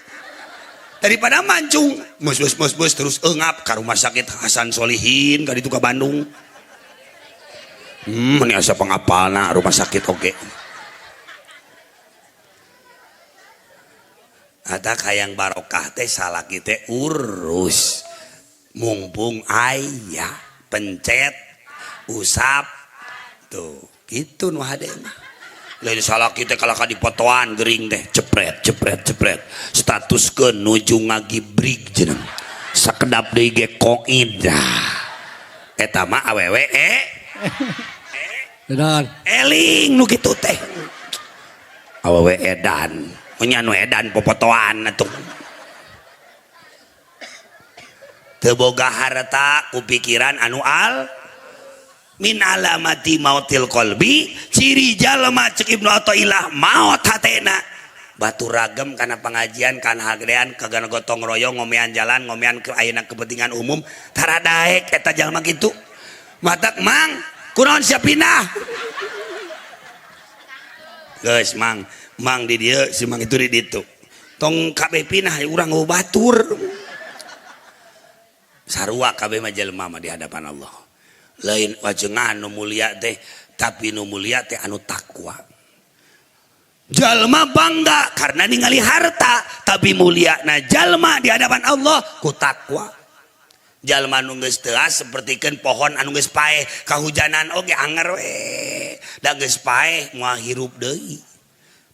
Daripada mancung mus mus mus mus terus eungap ka rumah sakit Hasan Solihin ka ditu ka Bandung. Meni asa pangapalna rumah sakit oge. Eta hayang barokah teh salaki teh urus. Mumpung aya pencet usap tuh gitu nu hade mah. Lain salaki teh kalahka dipotoan gering teh cepret cepret cepret statuskeun nuju ngagibrig jeneng sakedap deui ge koid. Eta mah awewe Edan. Eling nu kitu teh. Awewe edan. Nya nu edan popotoan atuh. Teu boga harta ku pikiran anu al min alamati mautil qalbi, ciri jalma cek Ibnu Athaillah maot hatena. Batu ragem kana pengajian kana hagedean kagana gotong royong ngomean jalan ngomean ke ayeuna kepentingan umum tara daek eta jalma kitu. Matak mang kunaon sia pindah? Geus mang, mang di dieu si mang itu di ditu. Tong kabeh pindah urang eueuh batur. Sarua kabeh mah jelema mah di hadapan Allah. Lain wajengan nu mulia teh tapi nu mulia teh anu takwa. Jalma bangga karena ningali harta tapi mulia na jalma di hadapan Allah ku takwa. Jalma nu geus teuas sapertikeun pohon anu geus paeh kahujanan oge anger we. Da geus paeh moal hirup deui.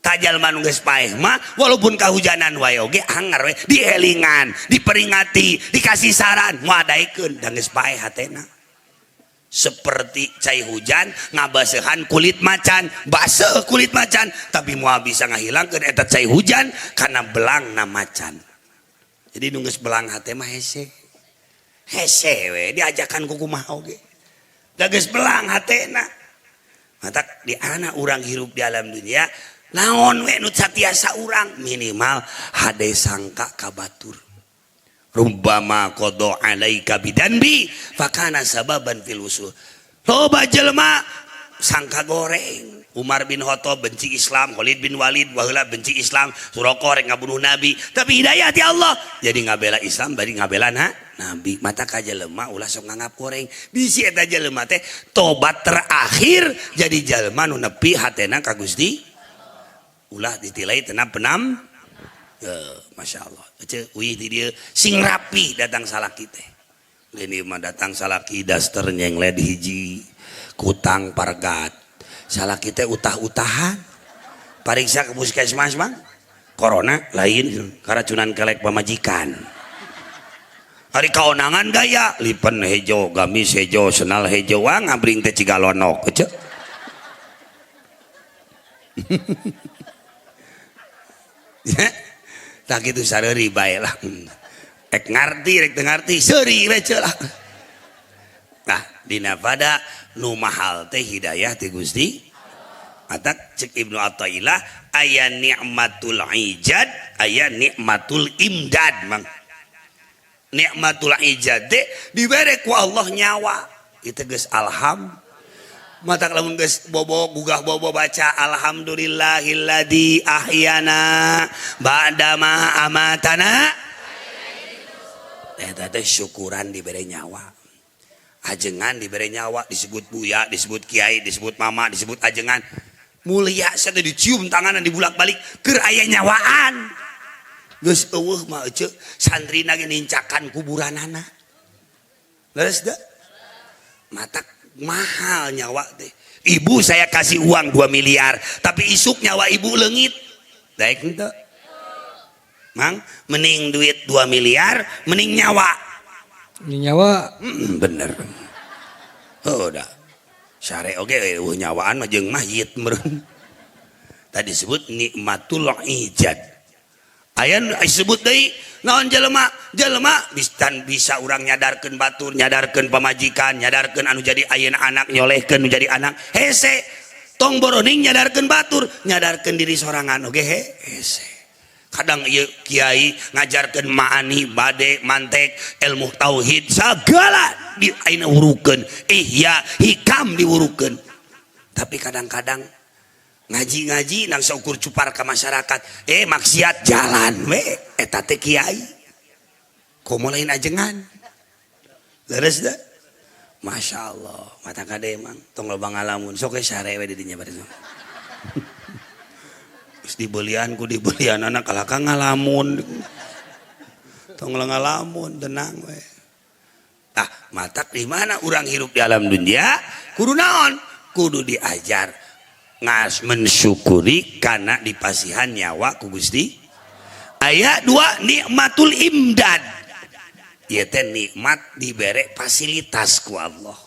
Ta jalma nu geus paeh mah walaupun kahujanan wae oge anger we dielingan, diperingati, dikasih saran moal daekeun da geus paeh hatena. Seperti cai hujan ngabasehan kulit macan, baseuh kulit macan tapi moal bisa ngahilangkeun eta cai hujan karena belangna macan. Jadi nu geus belang hate mah hese. Hese we diajakan ku kumaha oge. Da geus belang hatena. Matak di anak urang hirup di alam dunia naon we nu satiasa urang minimal hade sangka ka batur. Rubbama qada alaika bidanbi fakana sababan fil wusul. Loba jelema sangka goreng. Umar bin Khattab benci Islam, Khalid bin Walid baheula benci Islam, Suraqah rek ngabunuh Nabi, tapi hidayah ti Allah. Jadi ngabela Islam bari ngabela na. Nabi. Mata ka jelema ulah sok nganggap goreng. Bisi eta jelema teh tobat terakhir jadi jelema nu nepi hatena ka Gusti. Ulah ditilai tina penam. Masya Allah. Ece uih di dieu sing rapi datang salaki teh. Ini mah datang salaki daster nyengled hiji, kutang pargat. Salaki teh utah-utahan. Pariksa ke puskesmas bang. Corona lain karacunan kelek pamajikan. Hari kaonangan gaya lipen hejo, gamis hejo, senal hejo, wah ngabring teh cigalonok ece. Ya, tak gitu sareuri bae lah. Rek ngarti rek teu ngarti seuri we lah. Nah, dina pada nu mahal teh hidayah ti Gusti. Atak cek Ibnu Athaillah aya nikmatul ijad, aya nikmatul imdad mang. Nikmatul ijad teh dibere ku Allah nyawa. Itu geus alham. Mata lamun geus bobo gugah bobo baca alhamdulillahilladzi ahyana ba'dama amatana. Eta teh syukuran dibere nyawa. Ajengan dibere nyawa, disebut buya, disebut kiai, disebut mama, disebut ajengan. Mulia saya dicium tanganan dibulak-balik keur aya nyawaan. Geus eueuh mah ece santrina ge nincakan kuburanana. Leres da? Matak mahal nyawa teh. Ibu saya kasih uang 2 miliar, tapi isuk nyawa ibu leungit. Daek henteu? Mang, mending duit 2 miliar, mending nyawa. Mending nyawa. Bener. Oh, udah. Sare oge eueuh nyawaan mah jeung mayit meureun. Tadi disebut nikmatul ijad. Aya nu disebut deui naon jelema? Jelema bisa urang nyadarkeun batur, nyadarkeun pamajikan, nyadarkeun anu jadi ayeuna anak, nyolehkeun nu jadi anak. Hese. Tong boroning nyadarkeun batur, nyadarkeun diri sorangan oge hese. Kadang ieu kiai ngajarkeun maani, bade, mantek, ilmu tauhid segala di ayeuna wurukeun, ihya, hikam diwurukeun. Tapi kadang-kadang ngaji-ngaji nang saukur cupar ka masyarakat, maksiat jalan we eta teh kiai. Komo lain ajengan. Leres da? Masya Allah, mata kade emang tong loba ngalamun sok we sare we di dinya bari. Geus dibelian ku dibelian anak kalaka ngalamun. Tong ngalamun tenang we. Tah, matak di mana urang hirup di alam dunia kudu naon? Kudu diajar ngas mensyukuri karena dipasihan nyawa ku Gusti. Aya dua nikmatul imdad. Ieu teh nikmat dibere fasilitas ku Allah.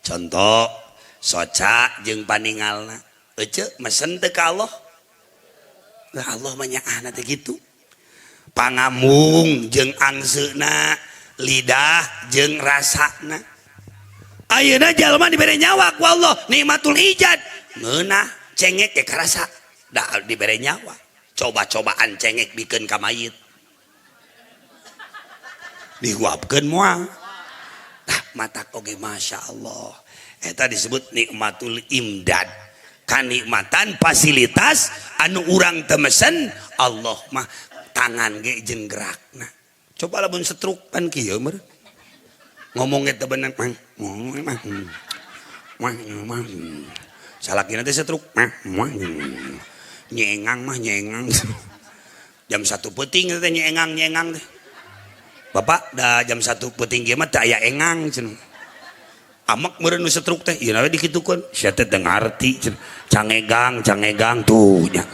Contoh soca jeung paningalna. Ece mesen teu ka Allah. Lah Allah mah nyaahna teh kitu. Pangamung jeung angseuna, lidah jeung rasana. Ayeuna jalma dibere nyawa ku Allah, nikmatul ijad. Ngeunah cengek ge karasa, da dibere nyawa. Coba-cobaan cengek bikeun ka mayit. Dihuapkeun moal. Tah matak oge Masya Allah. Eta disebut nikmatul imdad. Kanikmatan fasilitas anu urang teu mesen Allah mah tangan ge jeung gerakna. Coba lamun setruk pan kieu meureun. Ngomongnya teu bener mah. Mah. Mah mah. Salakina teh setruk mah mah. Nyengang mah nyengang. Jam 1 peuting teh nyengang-nyengang teh. Bapak da jam 1 peuting ge mah teu aya engang cenah. Amak meureun nu setruk teh ieu we dikitukeun. Sia teh teu ngarti cenah. Cangegang, cangegang tuh nya.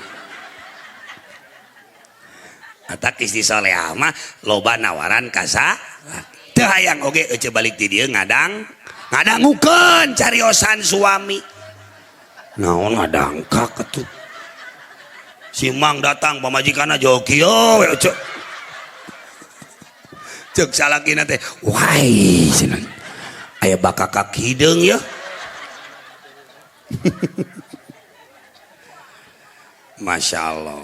Atak istri soleha mah loba nawaran ka teu hayang oge ece balik ti dieu ngadang ngadangukeun cariosan suami. Naon ngadangkak atuh. Si Mang datang pamajikanna jauh kieu we ece. Ceuk salakina teh, "Wai cenah. Aya bakakak hideung ya." Masya Allah.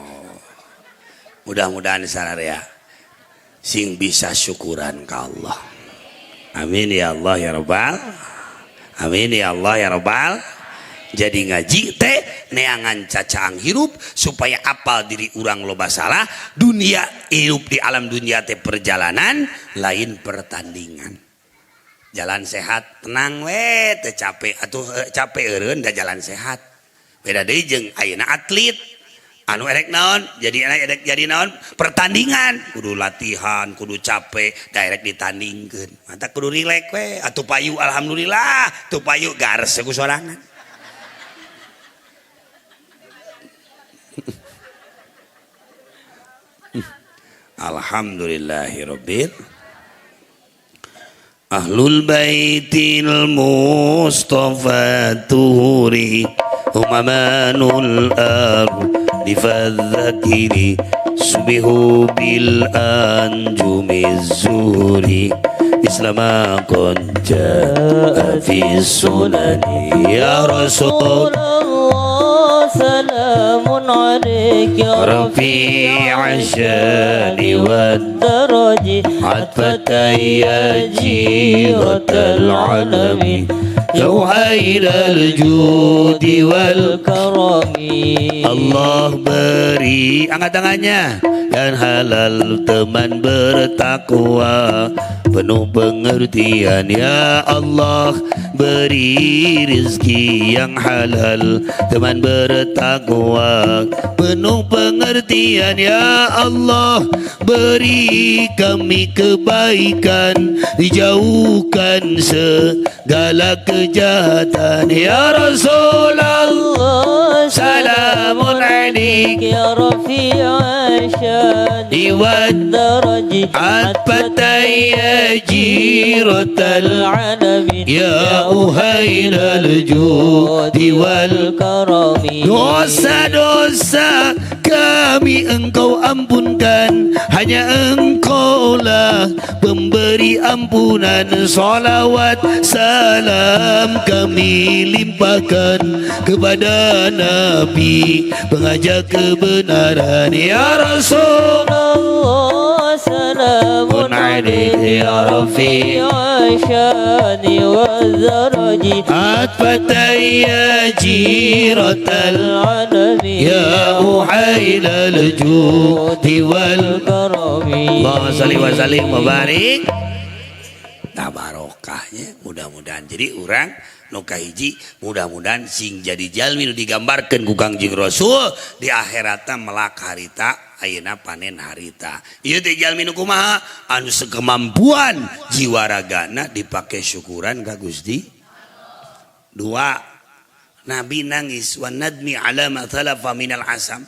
Mudah-mudahan sararea sing bisa syukuran ka Allah. Amin ya Allah ya Rabbal. Amin ya Allah ya Rabbal. Jadi ngaji teh neangan cacaang hirup supaya apal diri urang loba salah. Dunia hirup di alam dunia teh perjalanan, lain pertandingan. Jalan sehat tenang we, teu capek atuh, capek eureun da jalan sehat. Beda deui jeung ayeuna atlet anu erek naon, jadi erek jadi naon, pertandingan kudu latihan, kudu capek da erek ditandingkeun. Mata kudu rilek we atuh, payu alhamdulillah, tuh payu gares ku sorangan. Alhamdulillahirabbil ahlul baitil mustafa tuhuri humamanul ardi fadzakiri subihu bil anjumi zuhuri islama qad jaa fi sunani ya rasul Allah salamun alaik ya rafi'a syani wad daraji atfata ya jiratal alami Jauhailal judi wal karami. Allah beri, angkat tangannya, dan halal teman bertakwa penuh pengertian. Ya Allah beri rezeki yang halal teman bertakwa penuh pengertian. Ya Allah beri kami kebaikan, dijauhkan segala kejahatan. Ya Rasulullah salamun alaik ya rafi'a syani wad daraji atfata ya jiratal alamin ya uhailal judi wal karami. Dosa-dosa kami engkau ampunkan, hanya engkaulah pemberi ampunan. Salawat salam kami limpahkan kepada Nabi pengajar kebenaran. Ya Rasulullah salamun alaik ya rafi'a syani wad daraji atfata ya jiratal alamin ya uhailal judi wal karami. Allahumma sholli wa sallim wa barik. Nah barokahnya mudah-mudahan jadi urang nu kahiji, mudah-mudahan sing jadi jalmi nu digambarkeun ku Kangjeng Rasul di akhiratna melak harita, ayeuna panen harita. Ieu teh jalmi nu kumaha anu sekemampuan jiwa ragana dipake syukuran ka Gusti. Dua, Nabi nangis wa nadmi ala ma talafa minal asam.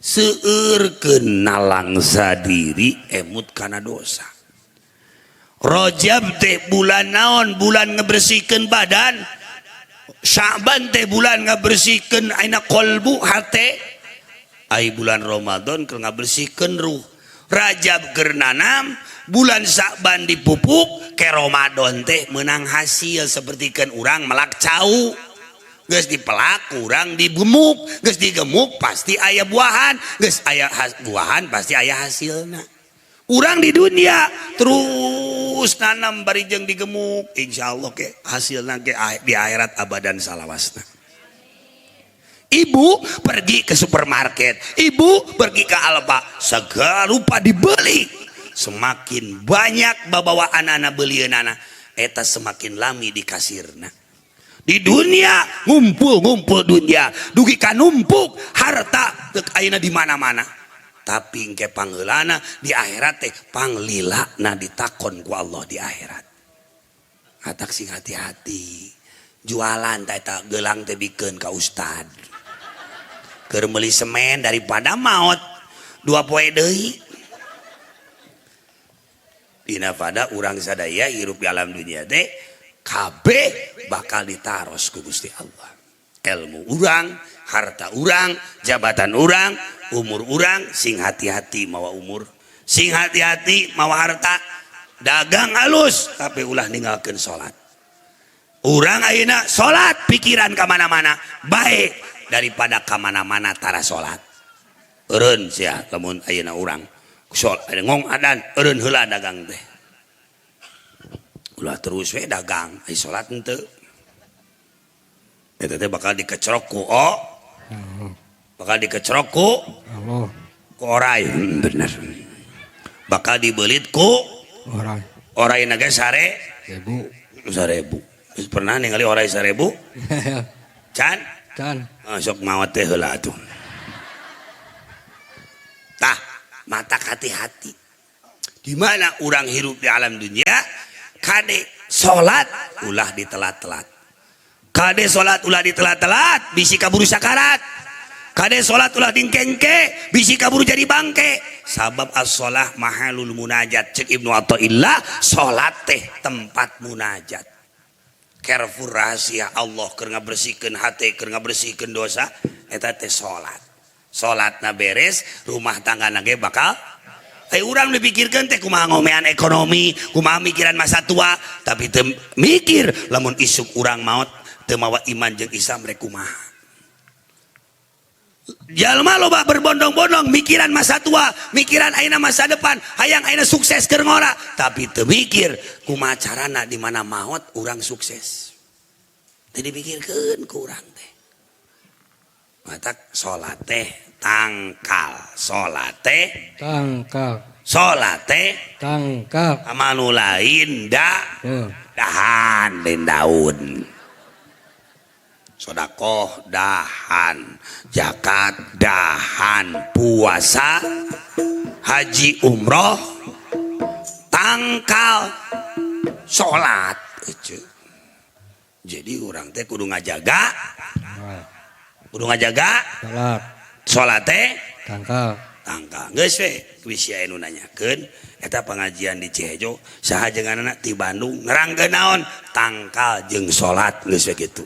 Seueurkeun nalangsa diri emut kana dosa. Rajab teh bulan naon? Bulan ngebersihkeun badan. Sya'ban teh bulan ngebersihkeun aina qalbu hate. Ai bulan Ramadan keur ngabersihkeun ruh. Rajab keur nanam, bulan Sya'ban dipupuk, ke Ramadan teh menang hasil sapertikeun urang melak cau. Geus dipelak kurang digemuk, geus digemuk pasti aya buahan, geus aya buahan pasti aya hasilna. Urang di dunia terus nanam bari jeung digemuk, insyaallah ke hasilna ke di akhirat abadan salawasna. Ibu pergi ke supermarket, ibu pergi ke Alfa, segala rupa dibeli. Semakin banyak babawa anak-anak belieunana, eta semakin lami di kasirna. Di dunia ngumpul-ngumpul dunia, dugi ka numpuk harta teu ayeuna di mana-mana. Tapi engke pangheulana di akhirat teh panglilana ditakon ku Allah di akhirat. Atak sing hati-hati. Jualan teh eta gelang teh bikeun ka ustad. Keur meuli semen daripada maot dua poe deui. Dina pada urang sadaya hirup di alam dunia teh kabeh bakal ditaros ku Gusti Allah. Ilmu urang, harta urang, jabatan urang, umur urang, sing hati-hati mawa umur, sing hati-hati mawa harta. Dagang halus tapi ulah ninggalkeun salat. Urang ayeuna salat pikiran ka mana-mana, baik daripada ka mana-mana tara salat. Eureun sia lamun ayeuna urang salat ngong adan eureun heula dagang teh. Ulah terus we dagang, ai salat henteu. Eta teh bakal dikecrok ku o. Bakal dikecrok ku Allah. Ku orai. Bener. Bakal dibelit ku orai. Orai naga sare 1000. 1000. Pernah ningali orai 1000? Can? Can. Sok maot teh heula atuh. Tah, mata hati-hati. Di mana urang hirup di alam dunia, kade salat ulah ditelat-telat. Kade salat ulah ditelat-telat, bisi kaburu sakarat. Kade salat ulah dingkengke, bisi kaburu jadi bangke. Sabab as-shalah mahalul munajat, cek Ibnu Athaillah, salat teh tempat munajat. Careful rahasia Allah keur ngabersihkeun hate, keur ngabersihkeun dosa, eta teh salat. Salatna beres, rumah tangga ge bakal urang dipikirkan teh kumaha ngomean ekonomi, kumaha mikiran masa tua, tapi teu mikir lamun isuk urang maot teu mawa iman jeung Islam rek kumaha. Jalma loba berbondong-bondong mikiran masa tua, mikiran ayeuna masa depan, hayang ayeuna sukses keur ngora, tapi teu mikir kumaha carana di mana maot urang sukses. Teu dipikirkeun ku urang teh. Matak salat teh tangkal, salat teh tangkal, salat teh tangkal, anu lain da dahan lain daun. Sodakoh dahan, zakat dahan, puasa, haji umroh tangkal, salat. Jadi urang teh kudu ngajaga, kudu ngajaga salat. Salat teh tangkal, tangkal. Geus we bisi aya nu nanyakeun eta pengajian di Cihejo saha jeung anak ti Bandung nerangkeun naon tangkal jeung salat geus we kitu.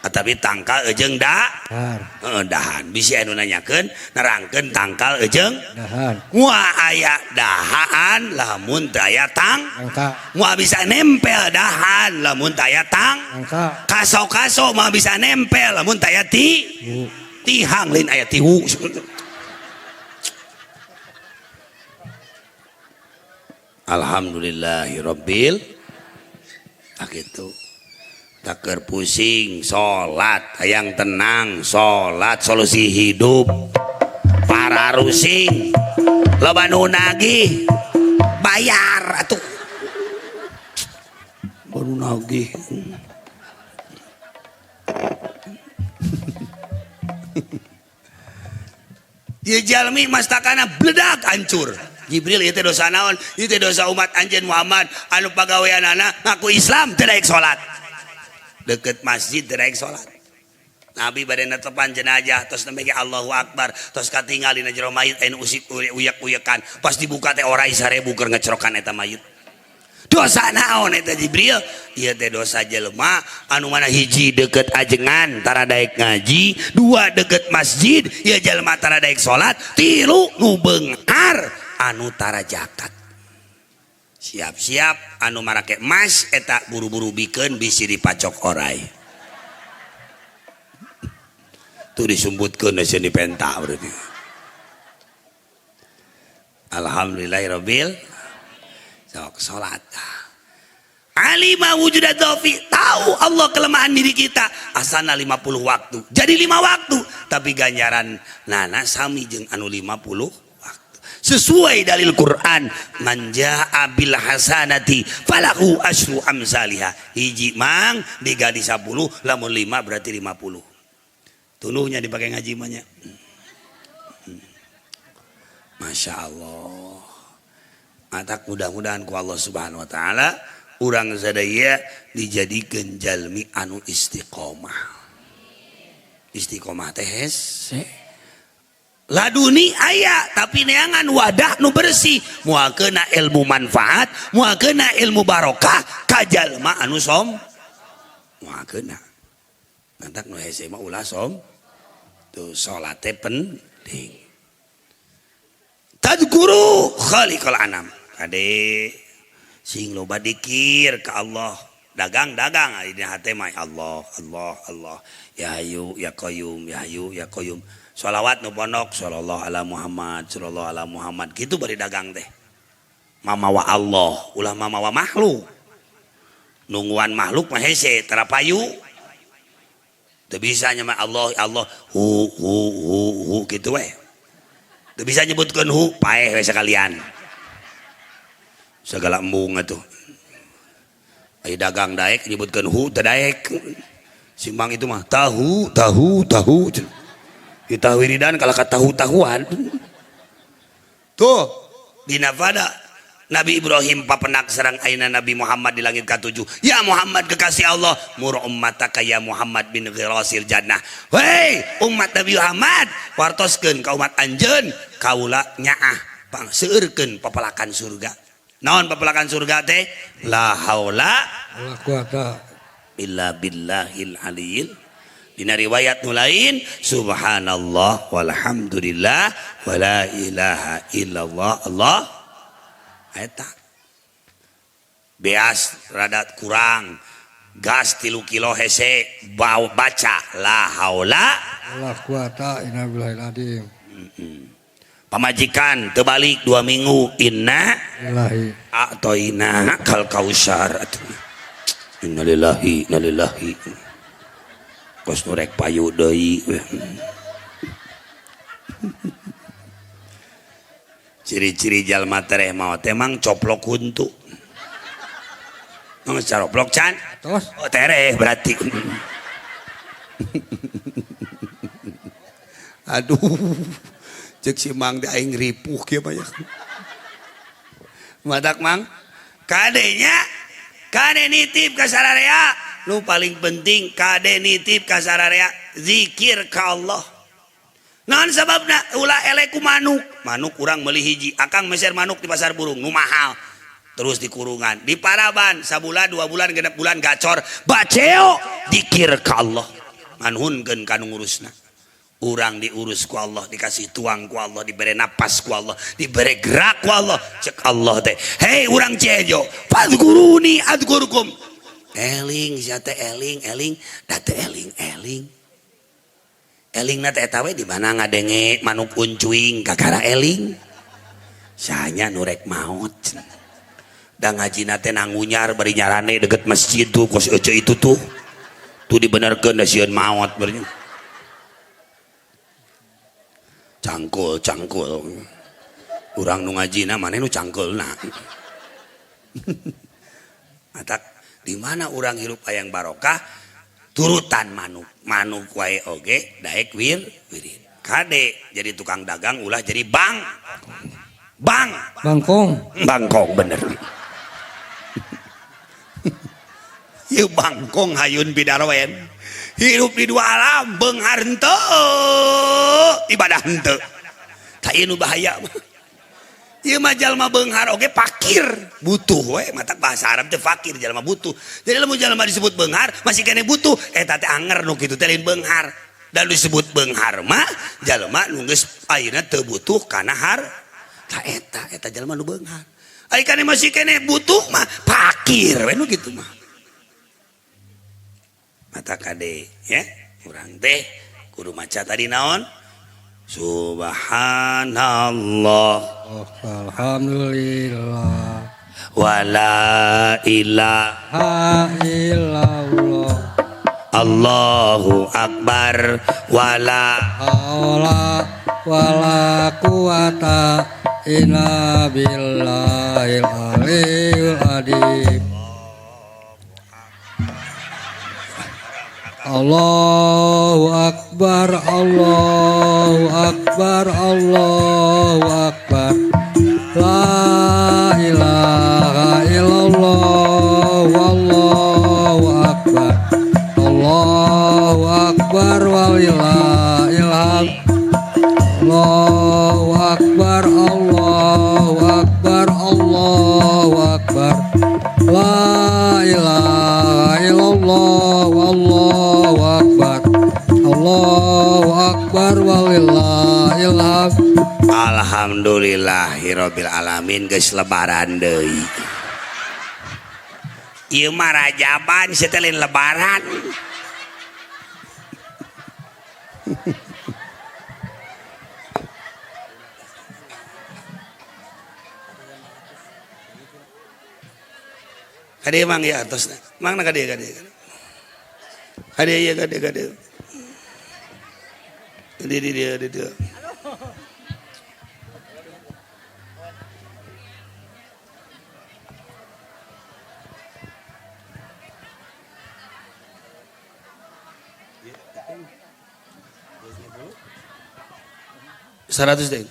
Tapi tangkal jeung dahan. Heeh, dahan. Bisi aya nu nanyakeun nerangkeun tangkal jeung dahan. Moal aya dahaan lamun teu aya tang. Tangkal. Moal bisa nempel dahan lamun teu aya tang. Tangkal. Kaso-kaso moal bisa nempel lamun teu aya ti. Tihang lain aya tihu. Alhamdulillahirabbil ah gitu. Taker pusing salat, hayang tenang salat solusi hidup. Para rusing loba nu nagih bayar atuh. Baru nagih. Ieu jalmi mastakana bledak hancur. Jibril ieu teh dosa naon? Ieu teh dosa umat anjeun Muhammad anu pagaweanana ngaku Islam teu daek salat. Deket masjid teu daek salat. Nabi bade netepan jenazah tos nembe ge Allahu Akbar tos katingal dina jero mayit anu usik uyak-uyakan pas dibuka teh orai 1000 keur ngecerokan eta mayit. Dosa naon eta Jibril? Ieu teh dosa jelema anu mana hiji deket ajengan tara daek ngaji, dua deket masjid ieu jelema tara daek salat, tilu nu beunghar anu tara zakat. Siap-siap anu marake emas eta buru-buru bikeun bisi dipacok orai. Tuh disumbutkeun sieun dipenta berarti. Alhamdulillahirabbil sok salat. Alima wujudat dhofi, tahu Allah kelemahan diri kita. Asana 50 waktu. Jadi 5 waktu, tapi ganjaran nana sami jeung anu 50 waktu. Sesuai dalil Quran, man jaa bil hasanati falahu asyru amsalihah. Hiji mang digali 10, lamun 5 berarti 50. Tunuhnya dipakai ngaji mah nya. Masya Allah. Matak mudah-mudahan ku Allah Subhanahu wa taala urang sadaya dijadikeun jalmi anu istiqomah. Istiqomah teh hese. Laduni aya tapi neangan wadah nu bersih, moal keuna ilmu manfaat, moal keuna ilmu barokah ka jalma anu som. Moal keuna. Mantak nu hese mah ulah som. Tuh salat teh penting. Tadkuru khaliqal anam. Kade sing loba dikir ka Allah, dagang-dagang dina hate mah Allah, Allah, Allah. Ya Hayyu ya Qayyum, ya Hayyu ya Qayyum. Shalawat nu pondok sallallahu ala Muhammad, sallallahu ala Muhammad. Kitu bari dagang teh. Mamawa Allah, ulah mamawa makhluk. Nungguan makhluk mah hese tara payu. Teu bisa nya mah Allah Allah hu hu hu hu kitu we. Teu bisa nyebutkeun hu paeh we sakalian. Segala embung atuh. Ai dagang daek nyebutkeun hu teu daek. Si mang itu mah tahu tahu tahu. Kita wiridan kalah ka tahu-tahuan. Tuh dina pada Nabi Ibrahim papenak serang aina Nabi Muhammad di langit ke-7. Ya Muhammad kekasih Allah, mur ummataka ya Muhammad bin ghirasil jannah. Hei umat Nabi Muhammad, wartoskeun ka umat anjeun kaula nyaah pangseueurkeun papelakan surga. Naon papelakan surga teh? La haula wala quwata illa billahil aliyil. Dina riwayat nu lain subhanallah walhamdulillah wala ilaha illallah Allah eta beas rada kurang gas 3 kilo hese bau baca la haula wala quwata illa billahil azim. Pamajikan terbalik 2 minggu inna lillahi a'toina kal kausar innalillahi innalillahi kos nu rek payu deui. Ciri-ciri jalma tereh maot teh mang coplok huntu. Mang caroplok can? Tos. Oh tereh berarti. Aduh. Cek si mang teh aing ripuh kieu mah. Madak mang kadenya kade nitip ka sararea. Nu paling penting kade nitip ka sararea zikir ka Allah. Naon sababna ulah elek ku manuk. Manuk urang meuli hiji, akang meser manuk di pasar burung nu mahal. Terus dikurungan, di paraban sabulan 2 bulan 6 bulan gacor, baceo dikir ka Allah. Manhunkeun ka nu ngurusna. Urang diurus ku Allah, dikasih tuang ku Allah, dibere napas ku Allah, dibere gerak ku Allah. Cek Allah teh, hei urang Cihejo, fadhkuruni adhkurkum. Eling sia teh eling eling, da teh eling eling. Eling na teh eta we di mana ngadenge manuk uncuing kakara eling. Sanya nu rek maot. Da ngajina teh nangunyar bari nyarane deket masjid tuh kos ece itu tuh. Tuh dibenerkeun da sieun maot bari. Cangkul cangkul. Urang nu ngajina maneh nu cangkulna. Matak di mana urang hirup hayang barokah turutan manuk manuk wae oge daek wir wirid kade jadi tukang dagang ulah jadi bang bang bangkong bangkong bener. Ieu bangkong hayun pidaroen hirup di dua alam beunghar henteu ibadah henteu tah ieu nu bahaya mah. Ieu mah jalma beunghar oge fakir butuh we matak bahasa Arab teh fakir jalma butuh. Jadi lamun jalma disebut beunghar masih kene butuh eta teh anger nu kitu teh lain beunghar. Dan disebut beunghar mah jalma nu geus ayeuna teu butuh kana har ta eta eta jalma nu beunghar. Ai kane masih kene butuh mah fakir we nu kitu mah. Mata kade ya urang teh kudu maca tadi naon? Subhanallah alhamdulillah wala ilaha illallah Allahu akbar wala haula wala quwata illa billahil aliyil azim. Allahu akbar Allahu akbar Allahu akbar la ilaha illallah wallahu akbar Allahu akbar walillahil hamd Allahu akbar Allahu akbar Allahu akbar la ilaha illallah wallahu akbar Allahu akbar walillahil hamd. Alhamdulillahirabbil alamin geus lebaran deui. Ieu mah rajaban setelin lebaran. Kadieu mang ya atasna. Mang na kadieu kadieu. Kadieu ieu kadieu kadieu. Di di di di di. Seratus deh.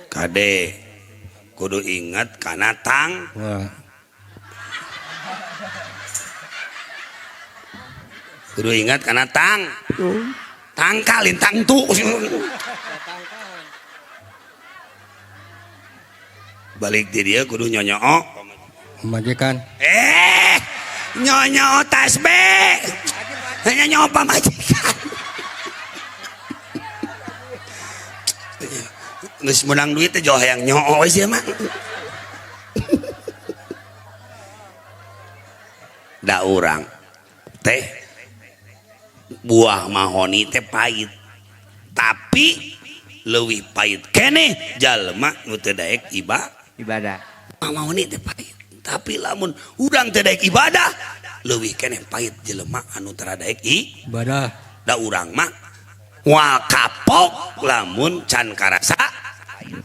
Kade kudu ingat kana tang. Kudu ingat kana tang. Tangkal lintang tu. Balik di dia kudu nyonyoo pamajikan. Nyonyoo tasbih. Nyonyoo pamajikan. Geus menang duit teh jauh hayang nyoo we sia mah. Da urang teh buah mahoni teh pahit. Tapi leuwih pahit keneh jalma nu teu daek ibadah. Mahoni teh pahit. Tapi lamun urang teu daek ibadah leuwih keneh pahit jelema anu tara daek ibadah. Da urang mah moal kapok lamun can karasa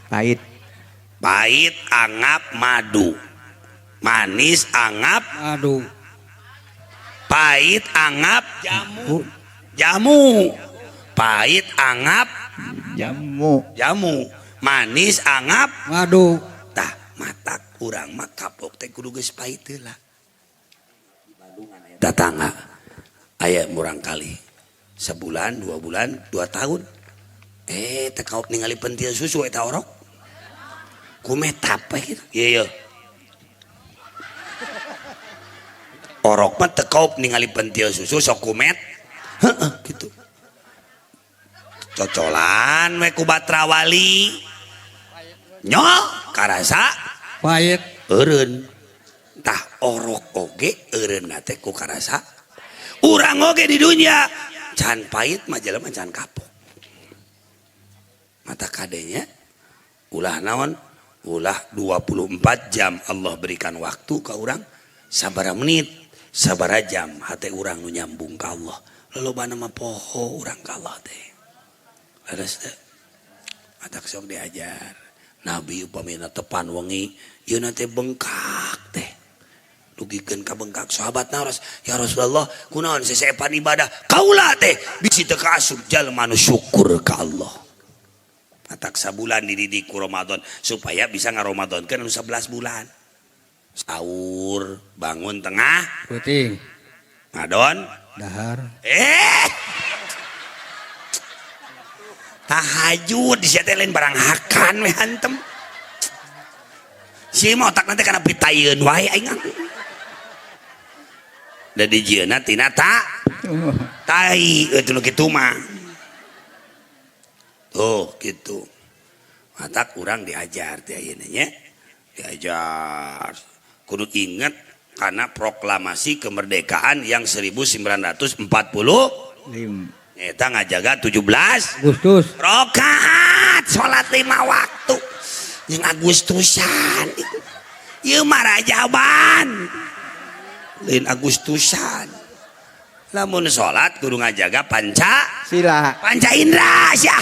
pahit. Pahit angap madu, manis angap madu, pahit angap jamu, jamu, pahit angap jamu, jamu, manis angap madu. Tah matak urang mah kapok teh kudu geus pahit heula. Datangga aya murang kali sebulan, 2 bulan, 2 tahun. Teh kaop ningali pentil susu eta orok. Kumetap we kitu. Ieu ieu. Orok mah teu kaop ningali pentil susu sok kumet. Heeh kitu. Cocolan we ku batra wali. Nyo karasa pahit eureun. Tah orok oge eureunna teh ku karasa. Urang oge di dunya can pahit mah jelema can kapok. Mata kadenya ulah naon ulah 24 jam Allah berikan waktu ke urang sabaraha menit sabaraha jam hate urang nu nyambung ka Allah. Lolobana mah poho urang ka Allah teh. Leres teh. Matak sok diajar Nabi upamina tepan wengi yeuna teh bengkak teh. Dugikeun ka bengkak sahabat naros ya Rasulullah kunaon sesepan ibadah kaula teh bisi teu kaasup jalma nu syukur ka Allah. Matak sabulan dididik ku Ramadan supaya bisa ngaromadonkeun anu 11 bulan. Sahur, bangun tengah, peuting, ngadon, dahar. Tahajud di sia teh lain barang hakan we hantem. Si mah otak nanti kana pitayeun wae aing. Da dijieunna tina ta tai euy nu kitu mah. Tuh gitu. Matak urang diajar teh ayeuna nya. Diajar. Kudu inget karena proklamasi kemerdekaan yang 1945. Eta ngajaga 17 Agustus. Rakaat salat 5 waktu. Jeung Agustusan. Ieu mah Rajaban. Lain Agustusan. Lamun salat kudu ngajaga panca sila. Panca indra sia.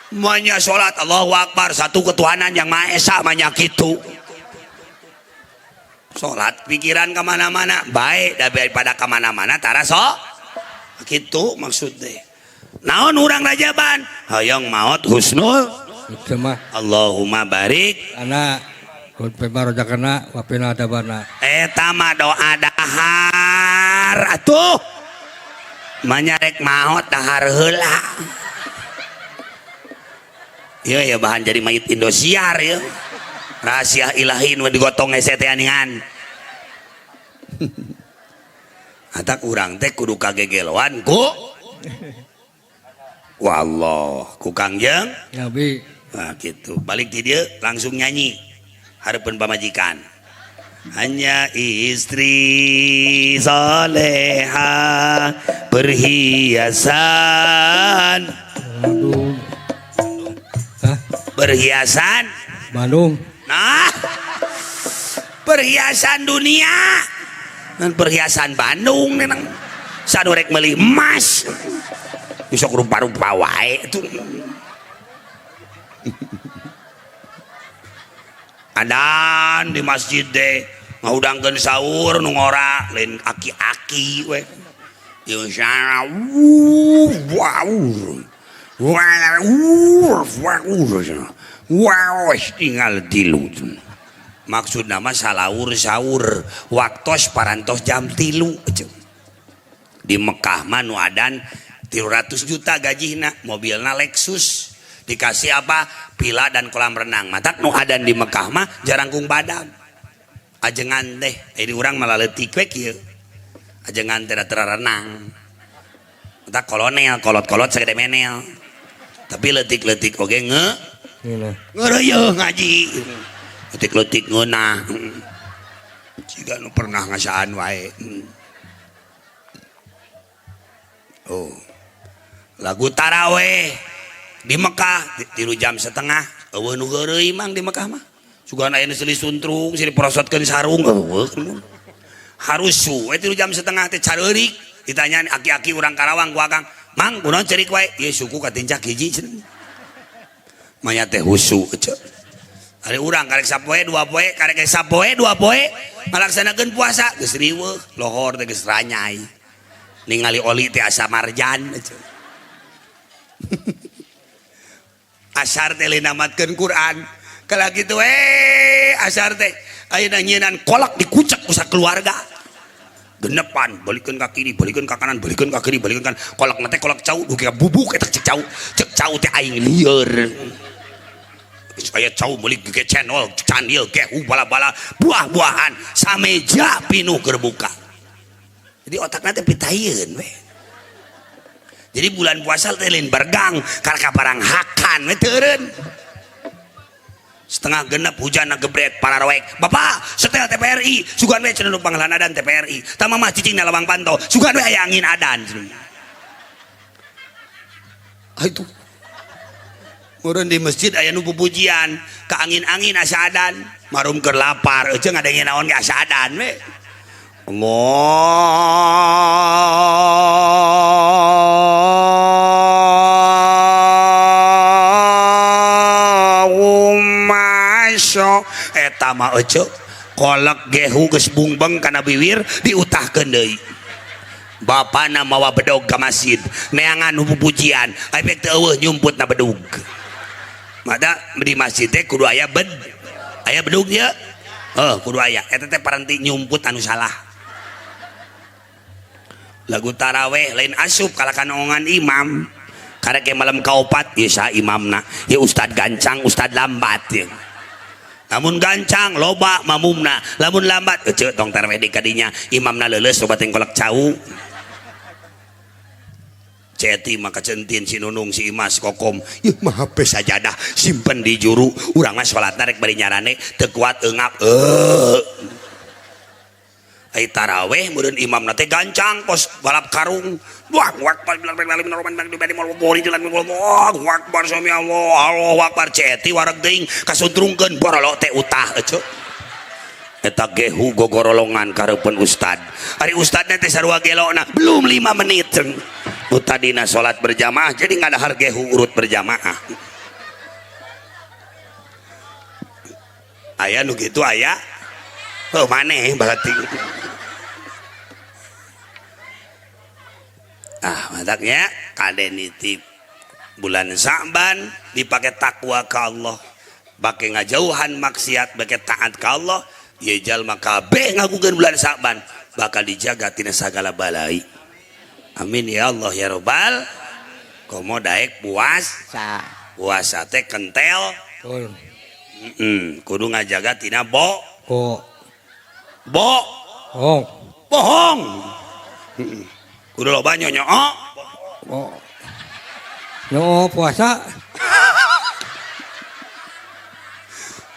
Manya salat Allahu Akbar satu ketuhanan yang Maha Esa manya kitu. Salat pikiran kemana-mana baik daripada kemana-mana tara so kitu maksudnya. Naon urang Rajaban hayang maot husnul mah. Allahumma barik ana rojakana wa qina adzabannar. Eta mah doa dahar atuh. Manyarek maot dahar heula. Ieu ya bahan jadi mayit Indosiar ya. Rahasia ilahi nu digotong hese teh aningan. Atak urang teh kudu kagegeloan ku wallah ku Kangjeng Nabi. Nah gitu. Balik di dieu langsung nyanyi hareupeun pamajikan. Hanya istri soleha perhiasan. Aduh. Hah? Perhiasan Bandung. Nah. Perhiasan dunia. Dan perhiasan Bandung nenang. Sanu rek meuli emas. Besok rupa-rupa wae tuh. Adan di masjid deh ngahudangkeun sahur nu ngora lain aki-aki we. Jeung wow tinggal tilu. Maksud nama salaur sahur waktos parantos jam 3. Di Mekah mah nu adan 300 juta gajihna, mobilna Lexus, dikasih apa? Pila dan kolam renang. Matak nu adan di Mekah mah jarangkung badam. Ajengan teh, ini urang malah leutik we kieu. Ajengan teh teu renang. Matak kolonel, kolot-kolot sagede menel. Tapi leutik-leutik oge ngeureuyeung ngaji. Leutik-leutik ngeunah. Jiga nu pernah ngasaan wae. Oh. Lagu taraweh di Mekah 3,5 jam eueuh nu heureuy mang di Mekah mah. Sugan aya nu silih suntrung, silih prosotkeun sarung eueuh. Harus we 3,5 jam teh careurik. Ditanyaan aki-aki urang Karawang ku akang, "Mang, kunaon ceurik wae?" "Ieu suku katincak hiji cenah." Manya teh husu ece. Ari urang karek sapoe dua poe, karek sapoe dua poe ngalaksanakeun puasa geus riweuh, lohor teh geus ranyai. Ningali oli teh asa marjan ece. Asar teh linamatkeun Quran. Kala kitu asar teh ayeuna nyieunnan kolak dikucek ku sakeluarga. Genepan, balikeun ka kiri, balikeun ka kanan, balikeun ka kiri, balikeun ka kanan. Kolak teh kolak cau, dugi ka bubuk eta cek cau. Cek cau teh aing lieur. Geus aya cau meuli gege cendol, candil, gehu, bala-bala, buah-buahan, sameja pinuh keur buka. Jadi otakna teh pitayeun we. Jadi bulan puasa teh lain bergang, karena barang hakan we teureun. 5:30 hujan gebret para roek. Bapak setel TPRI, sugan we cenah nu panglahan adan TPRI. Tah mah cicing na lawang panto, sugan we aya angin adan. Ah itu. Meureun di masjid aya nu pupujian, ka angin-angin asa adan, marum keur lapar, euceung ngadenge naon ge asa adan we. Allahumma sho eta mah ece kolek gehu geus bungbeng kana biwir diutahkeun deui. Bapana mawa bedog ka masjid neangan nu pupujian efek teu eueuh nyumput na bedug. Mada di masjid teh kudu aya bed aya bedug ieu kudu aya eta teh paranti nyumput anu salah. Lagu taraweh lain asup kalakan omongan imam karek malam kaopat ieu saha imamna ieu ustad gancang ustad lambat ieu. Lamun gancang loba mamumna, lamun lambat ece tong taraweh di kadinya imamna leuleus loba teh kolak cau. Ceti maka centin si Nunung si Imas Kokom ieu mah HP sajadah simpen di juru urang mah salatna rek bari nyarane teu kuat eungap Ai taraweh meureun imamna teh gancang kos balap karung. Allahu akbar Allahu akbar sami Allah Allahu akbar ceti wareg teuing kasuntrungkeun borolo teh utah ece. Eta gehu gogorolongan kareupeun ustad. Ari ustadna teh sarua gelona belum 5 menit. Nu tadina salat berjamaah jadi ngadahar gehu urut berjamaah. Aya nu kitu aya. Oh maneh berarti. Ah mataknya kade nitip bulan Sa'ban dipakai takwa ka Allah, pakai ngajauhan maksiat, pakai taat ka Allah, ye jalma kabeh ngagukeun bulan Sa'ban bakal dijaga tina sagala balai. Amin ya Allah ya robbal. Komo daek puasa. Puasa teh kentel. Betul. Kudu ngajaga tina bo. Bo. Bo. Oh. Bohong. Kudu loba nyonyo. Oh. Nyo puasa.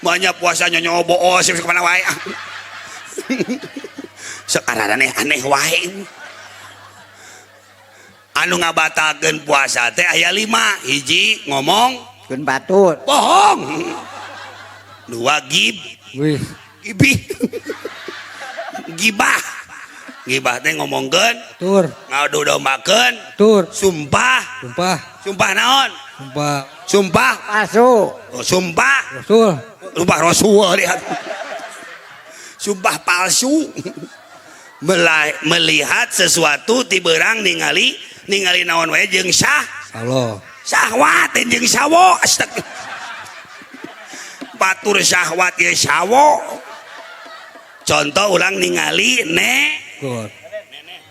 Banyak puasa nyonyo boos sih kemana wae. Sekarang aneh-aneh wae. Anu ngabatalkeun puasa teh aya 5. Hiji ngomong keun batur. Bohong. 2 gib. Wih. Gibih. Gibah. Gibah teh ngomongkeun, Tur. Ngadu dombakeun, Tur. Sumpah. Sumpah. Sumpah naon? Sumpah. Sumpah palsu. Oh, sumpah. Rasul. Sumpah Rasul lihat. Sumpah palsu. Melihat sesuatu ti beurang ningali ningali naon wae jeung sah. Allah. Syahwat jeung sawo. Astagfirullah. Batur syahwat ye sawo. Contoh urang ningali ne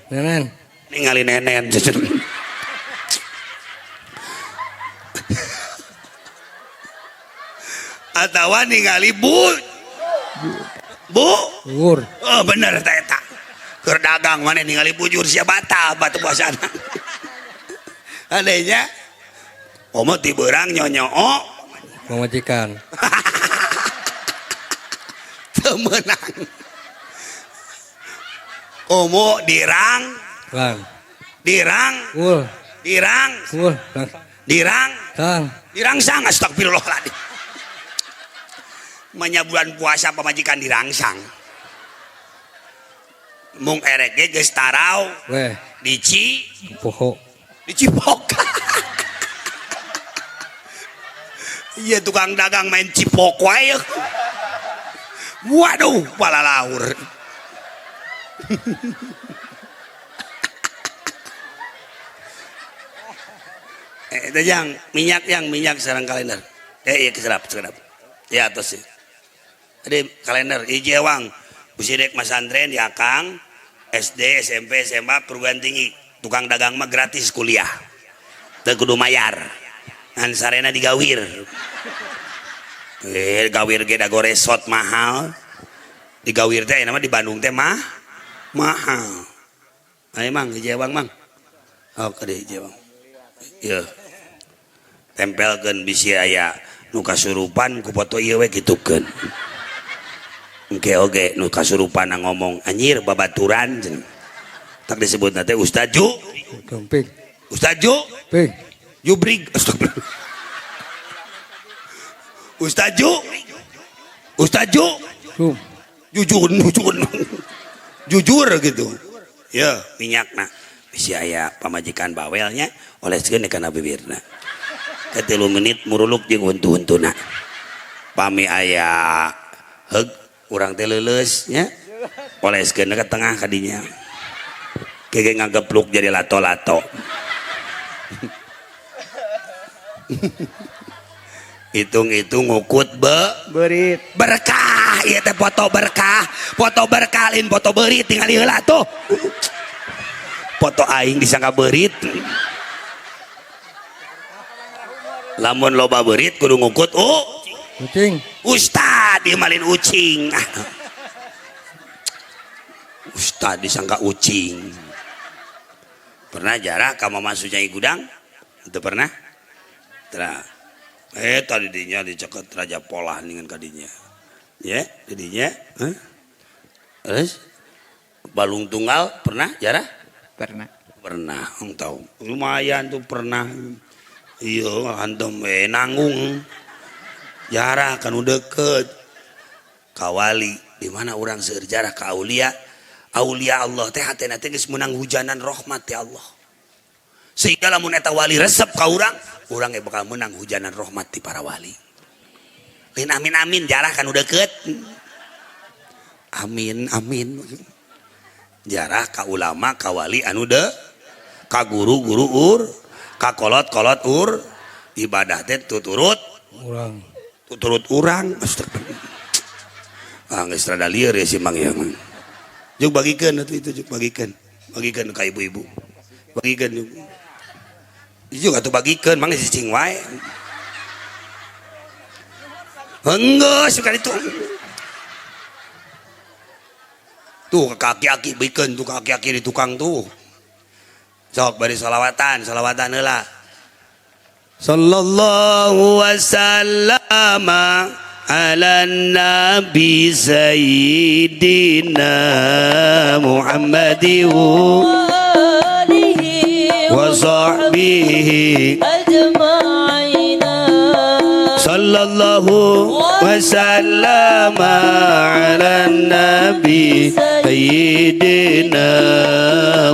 nenen. Ningali nenen. Atawa ningali bu bu bujur. Oh bener ta eta. Keur dagang maneh ningali bujur sia batal batu puasana. Adanya omo ti beurang nyonyoo pamajikan. Teu meunang. Omo dirang Lang. Dirang Kul. Dirang Kul. Dirang Tang. Dirangsang astagfirullahaladzim. Manya bulan puasa pamajikan dirangsang. Mung erek ge geus tarau weh dici poho dicipok. Iya tukang dagang main cipok wae. Waduh, palalaur. Itu yang minyak sareng kalender. Iya keserap, serap. Ya atas sih. Jadi kalender hiji ewang usidek masantren di Akang SD, SMP, SMA perguruan tinggi. Tukang dagang mah gratis kuliah. Teu kudu mayar. Ngan sarena digawir. Gawir ge da goresot mahal. Digawir teh nama di Bandung teh mah mahal. Ayo mang hiji ewang mang. Oh kade hiji ewang. Ieu. Tempelkeun bisi aya nu kasurupan ku foto ieu we kitukeun. Engke oge nu kasurupan ngomong anjir babaturan cenah. Tak disebutna teh Ustaz Ju. Jumping. Ustaz Ju. Ping. Jubrig. Astagfirullah. Ustaz Ju. Ustaz Ju. Jum. Jujur, jujur. Jujur gitu. Ya, minyakna. Bisi aya pamajikan bawelnya oleskeun kana bibirna. Ke 3 menit muruluk jeung huntu-huntuna. Pami aya heug urang teh leuleus nya. Oleskeun ka tengah kadinya. Kege ngagepluk jadi lato-lato. Hitung-hitung ngukut berit berkah ieu teh foto berkah lain foto berit tingali heula tuh. Foto aing disangka berit. Lamun loba berit kudu ngukut ucing. Ustad ieu malin ucing. Ustad disangka ucing. Pernah jarah ka Mama Sujai Gudang? Itu pernah? Tera. Tadi dinya diceket Raja Polah dengan kadinya. Ya, didinya. Huh? Terus Balung Tunggal pernah jarah? Pernah. Pernah, tahu. Lumayan tuh pernah. Iya, hantem nanggung. Jarah kanu deket. Kawali, di mana urang seueur jarah ka aulia? Aulia Allah teh hatena teh geus meunang hujanan rahmat ti Allah. Sehingga lamun eta wali resep ka urang, urang ge bakal meunang hujanan rahmat ti para wali. Lain amin amin jarah kanu deket. Amin amin. Jarah ka ulama ka wali anu de ka guru-guru ur, ka kolot-kolot ur, ibadah teh tuturut urang. Tuturut urang. Astagfirullah. Ah geus rada lieur ya si Mang ya. Juk bagikeun atuh itu juk bagikeun. Bagikeun ka ibu-ibu. Bagikeun juk. Juk atuh bagikeun mang cicing wae. Enggeus suka itu. Tuh kaki-aki bikeun tuh kaki-aki di tukang tuh. Sok bari salawatan, salawatan heula. Sallallahu wasallama ala nabi sayyidina Muhammadi wa sahbihi ajma'ina. Sallallahu Sallallahu wasallama ala nabi sayyidina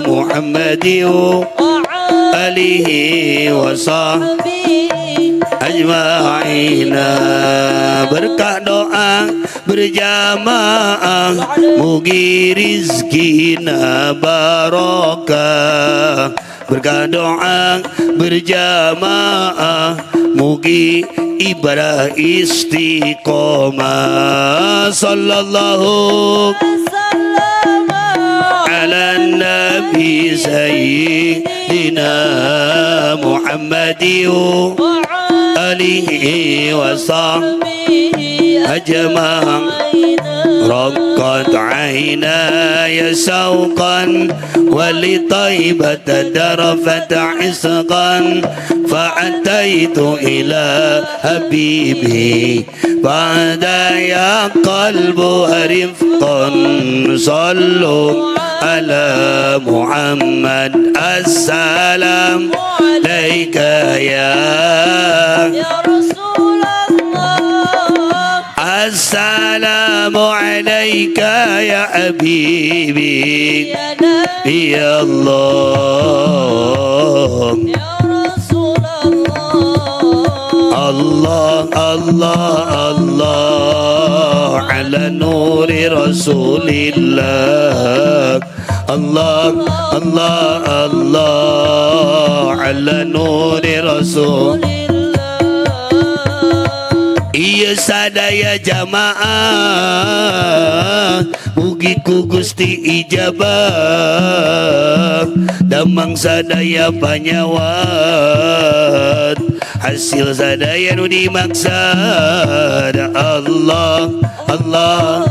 Muhammadi wa alihi wa sahbihi ajma'ina. Berkah doa berjamaah, mugi rizkina barokah. Berkah doa berjamaah, mugi ibadah istiqomah. Sallallahu ala nabi sayyidina Muhammadi wa alihi wa sahbihi ajma'in. رقت عيناي شوقا ولطيبة درفت عشقا، فأتيت إلى حبيبي بعد يا قلب رفقا. صلوا على محمد. السلام عليك يا رسول الله. السلام عليك يا حبيبي يا نبي يا الله. يا رسول الله. الله الله الله على نور رسول الله. الله الله الله على نور رسول. Iya sadaya jamaah, mugi ku Gusti ijabah, damang sadaya panyawat, hasil sadaya nu dimaksad. Allah Allah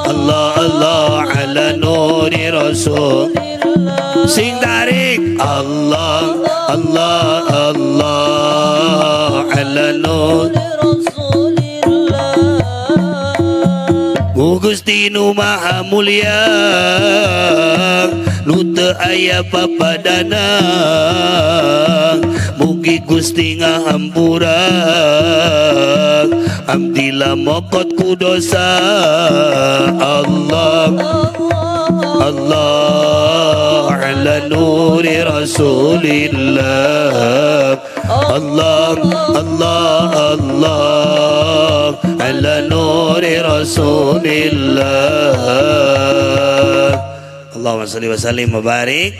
Allah Allah ala nuri rasul. Sing tarik. Allah Allah Allah ala nur Gusti nu maha mulia, nu teu aya papadana, mugi Gusti ngahampura abdi mokot ku dosa. Allah Allah ala nuri rasulillah. Allah Allah Allah ala nuri rasulillah. Allahumma salli wa sallim wa barik.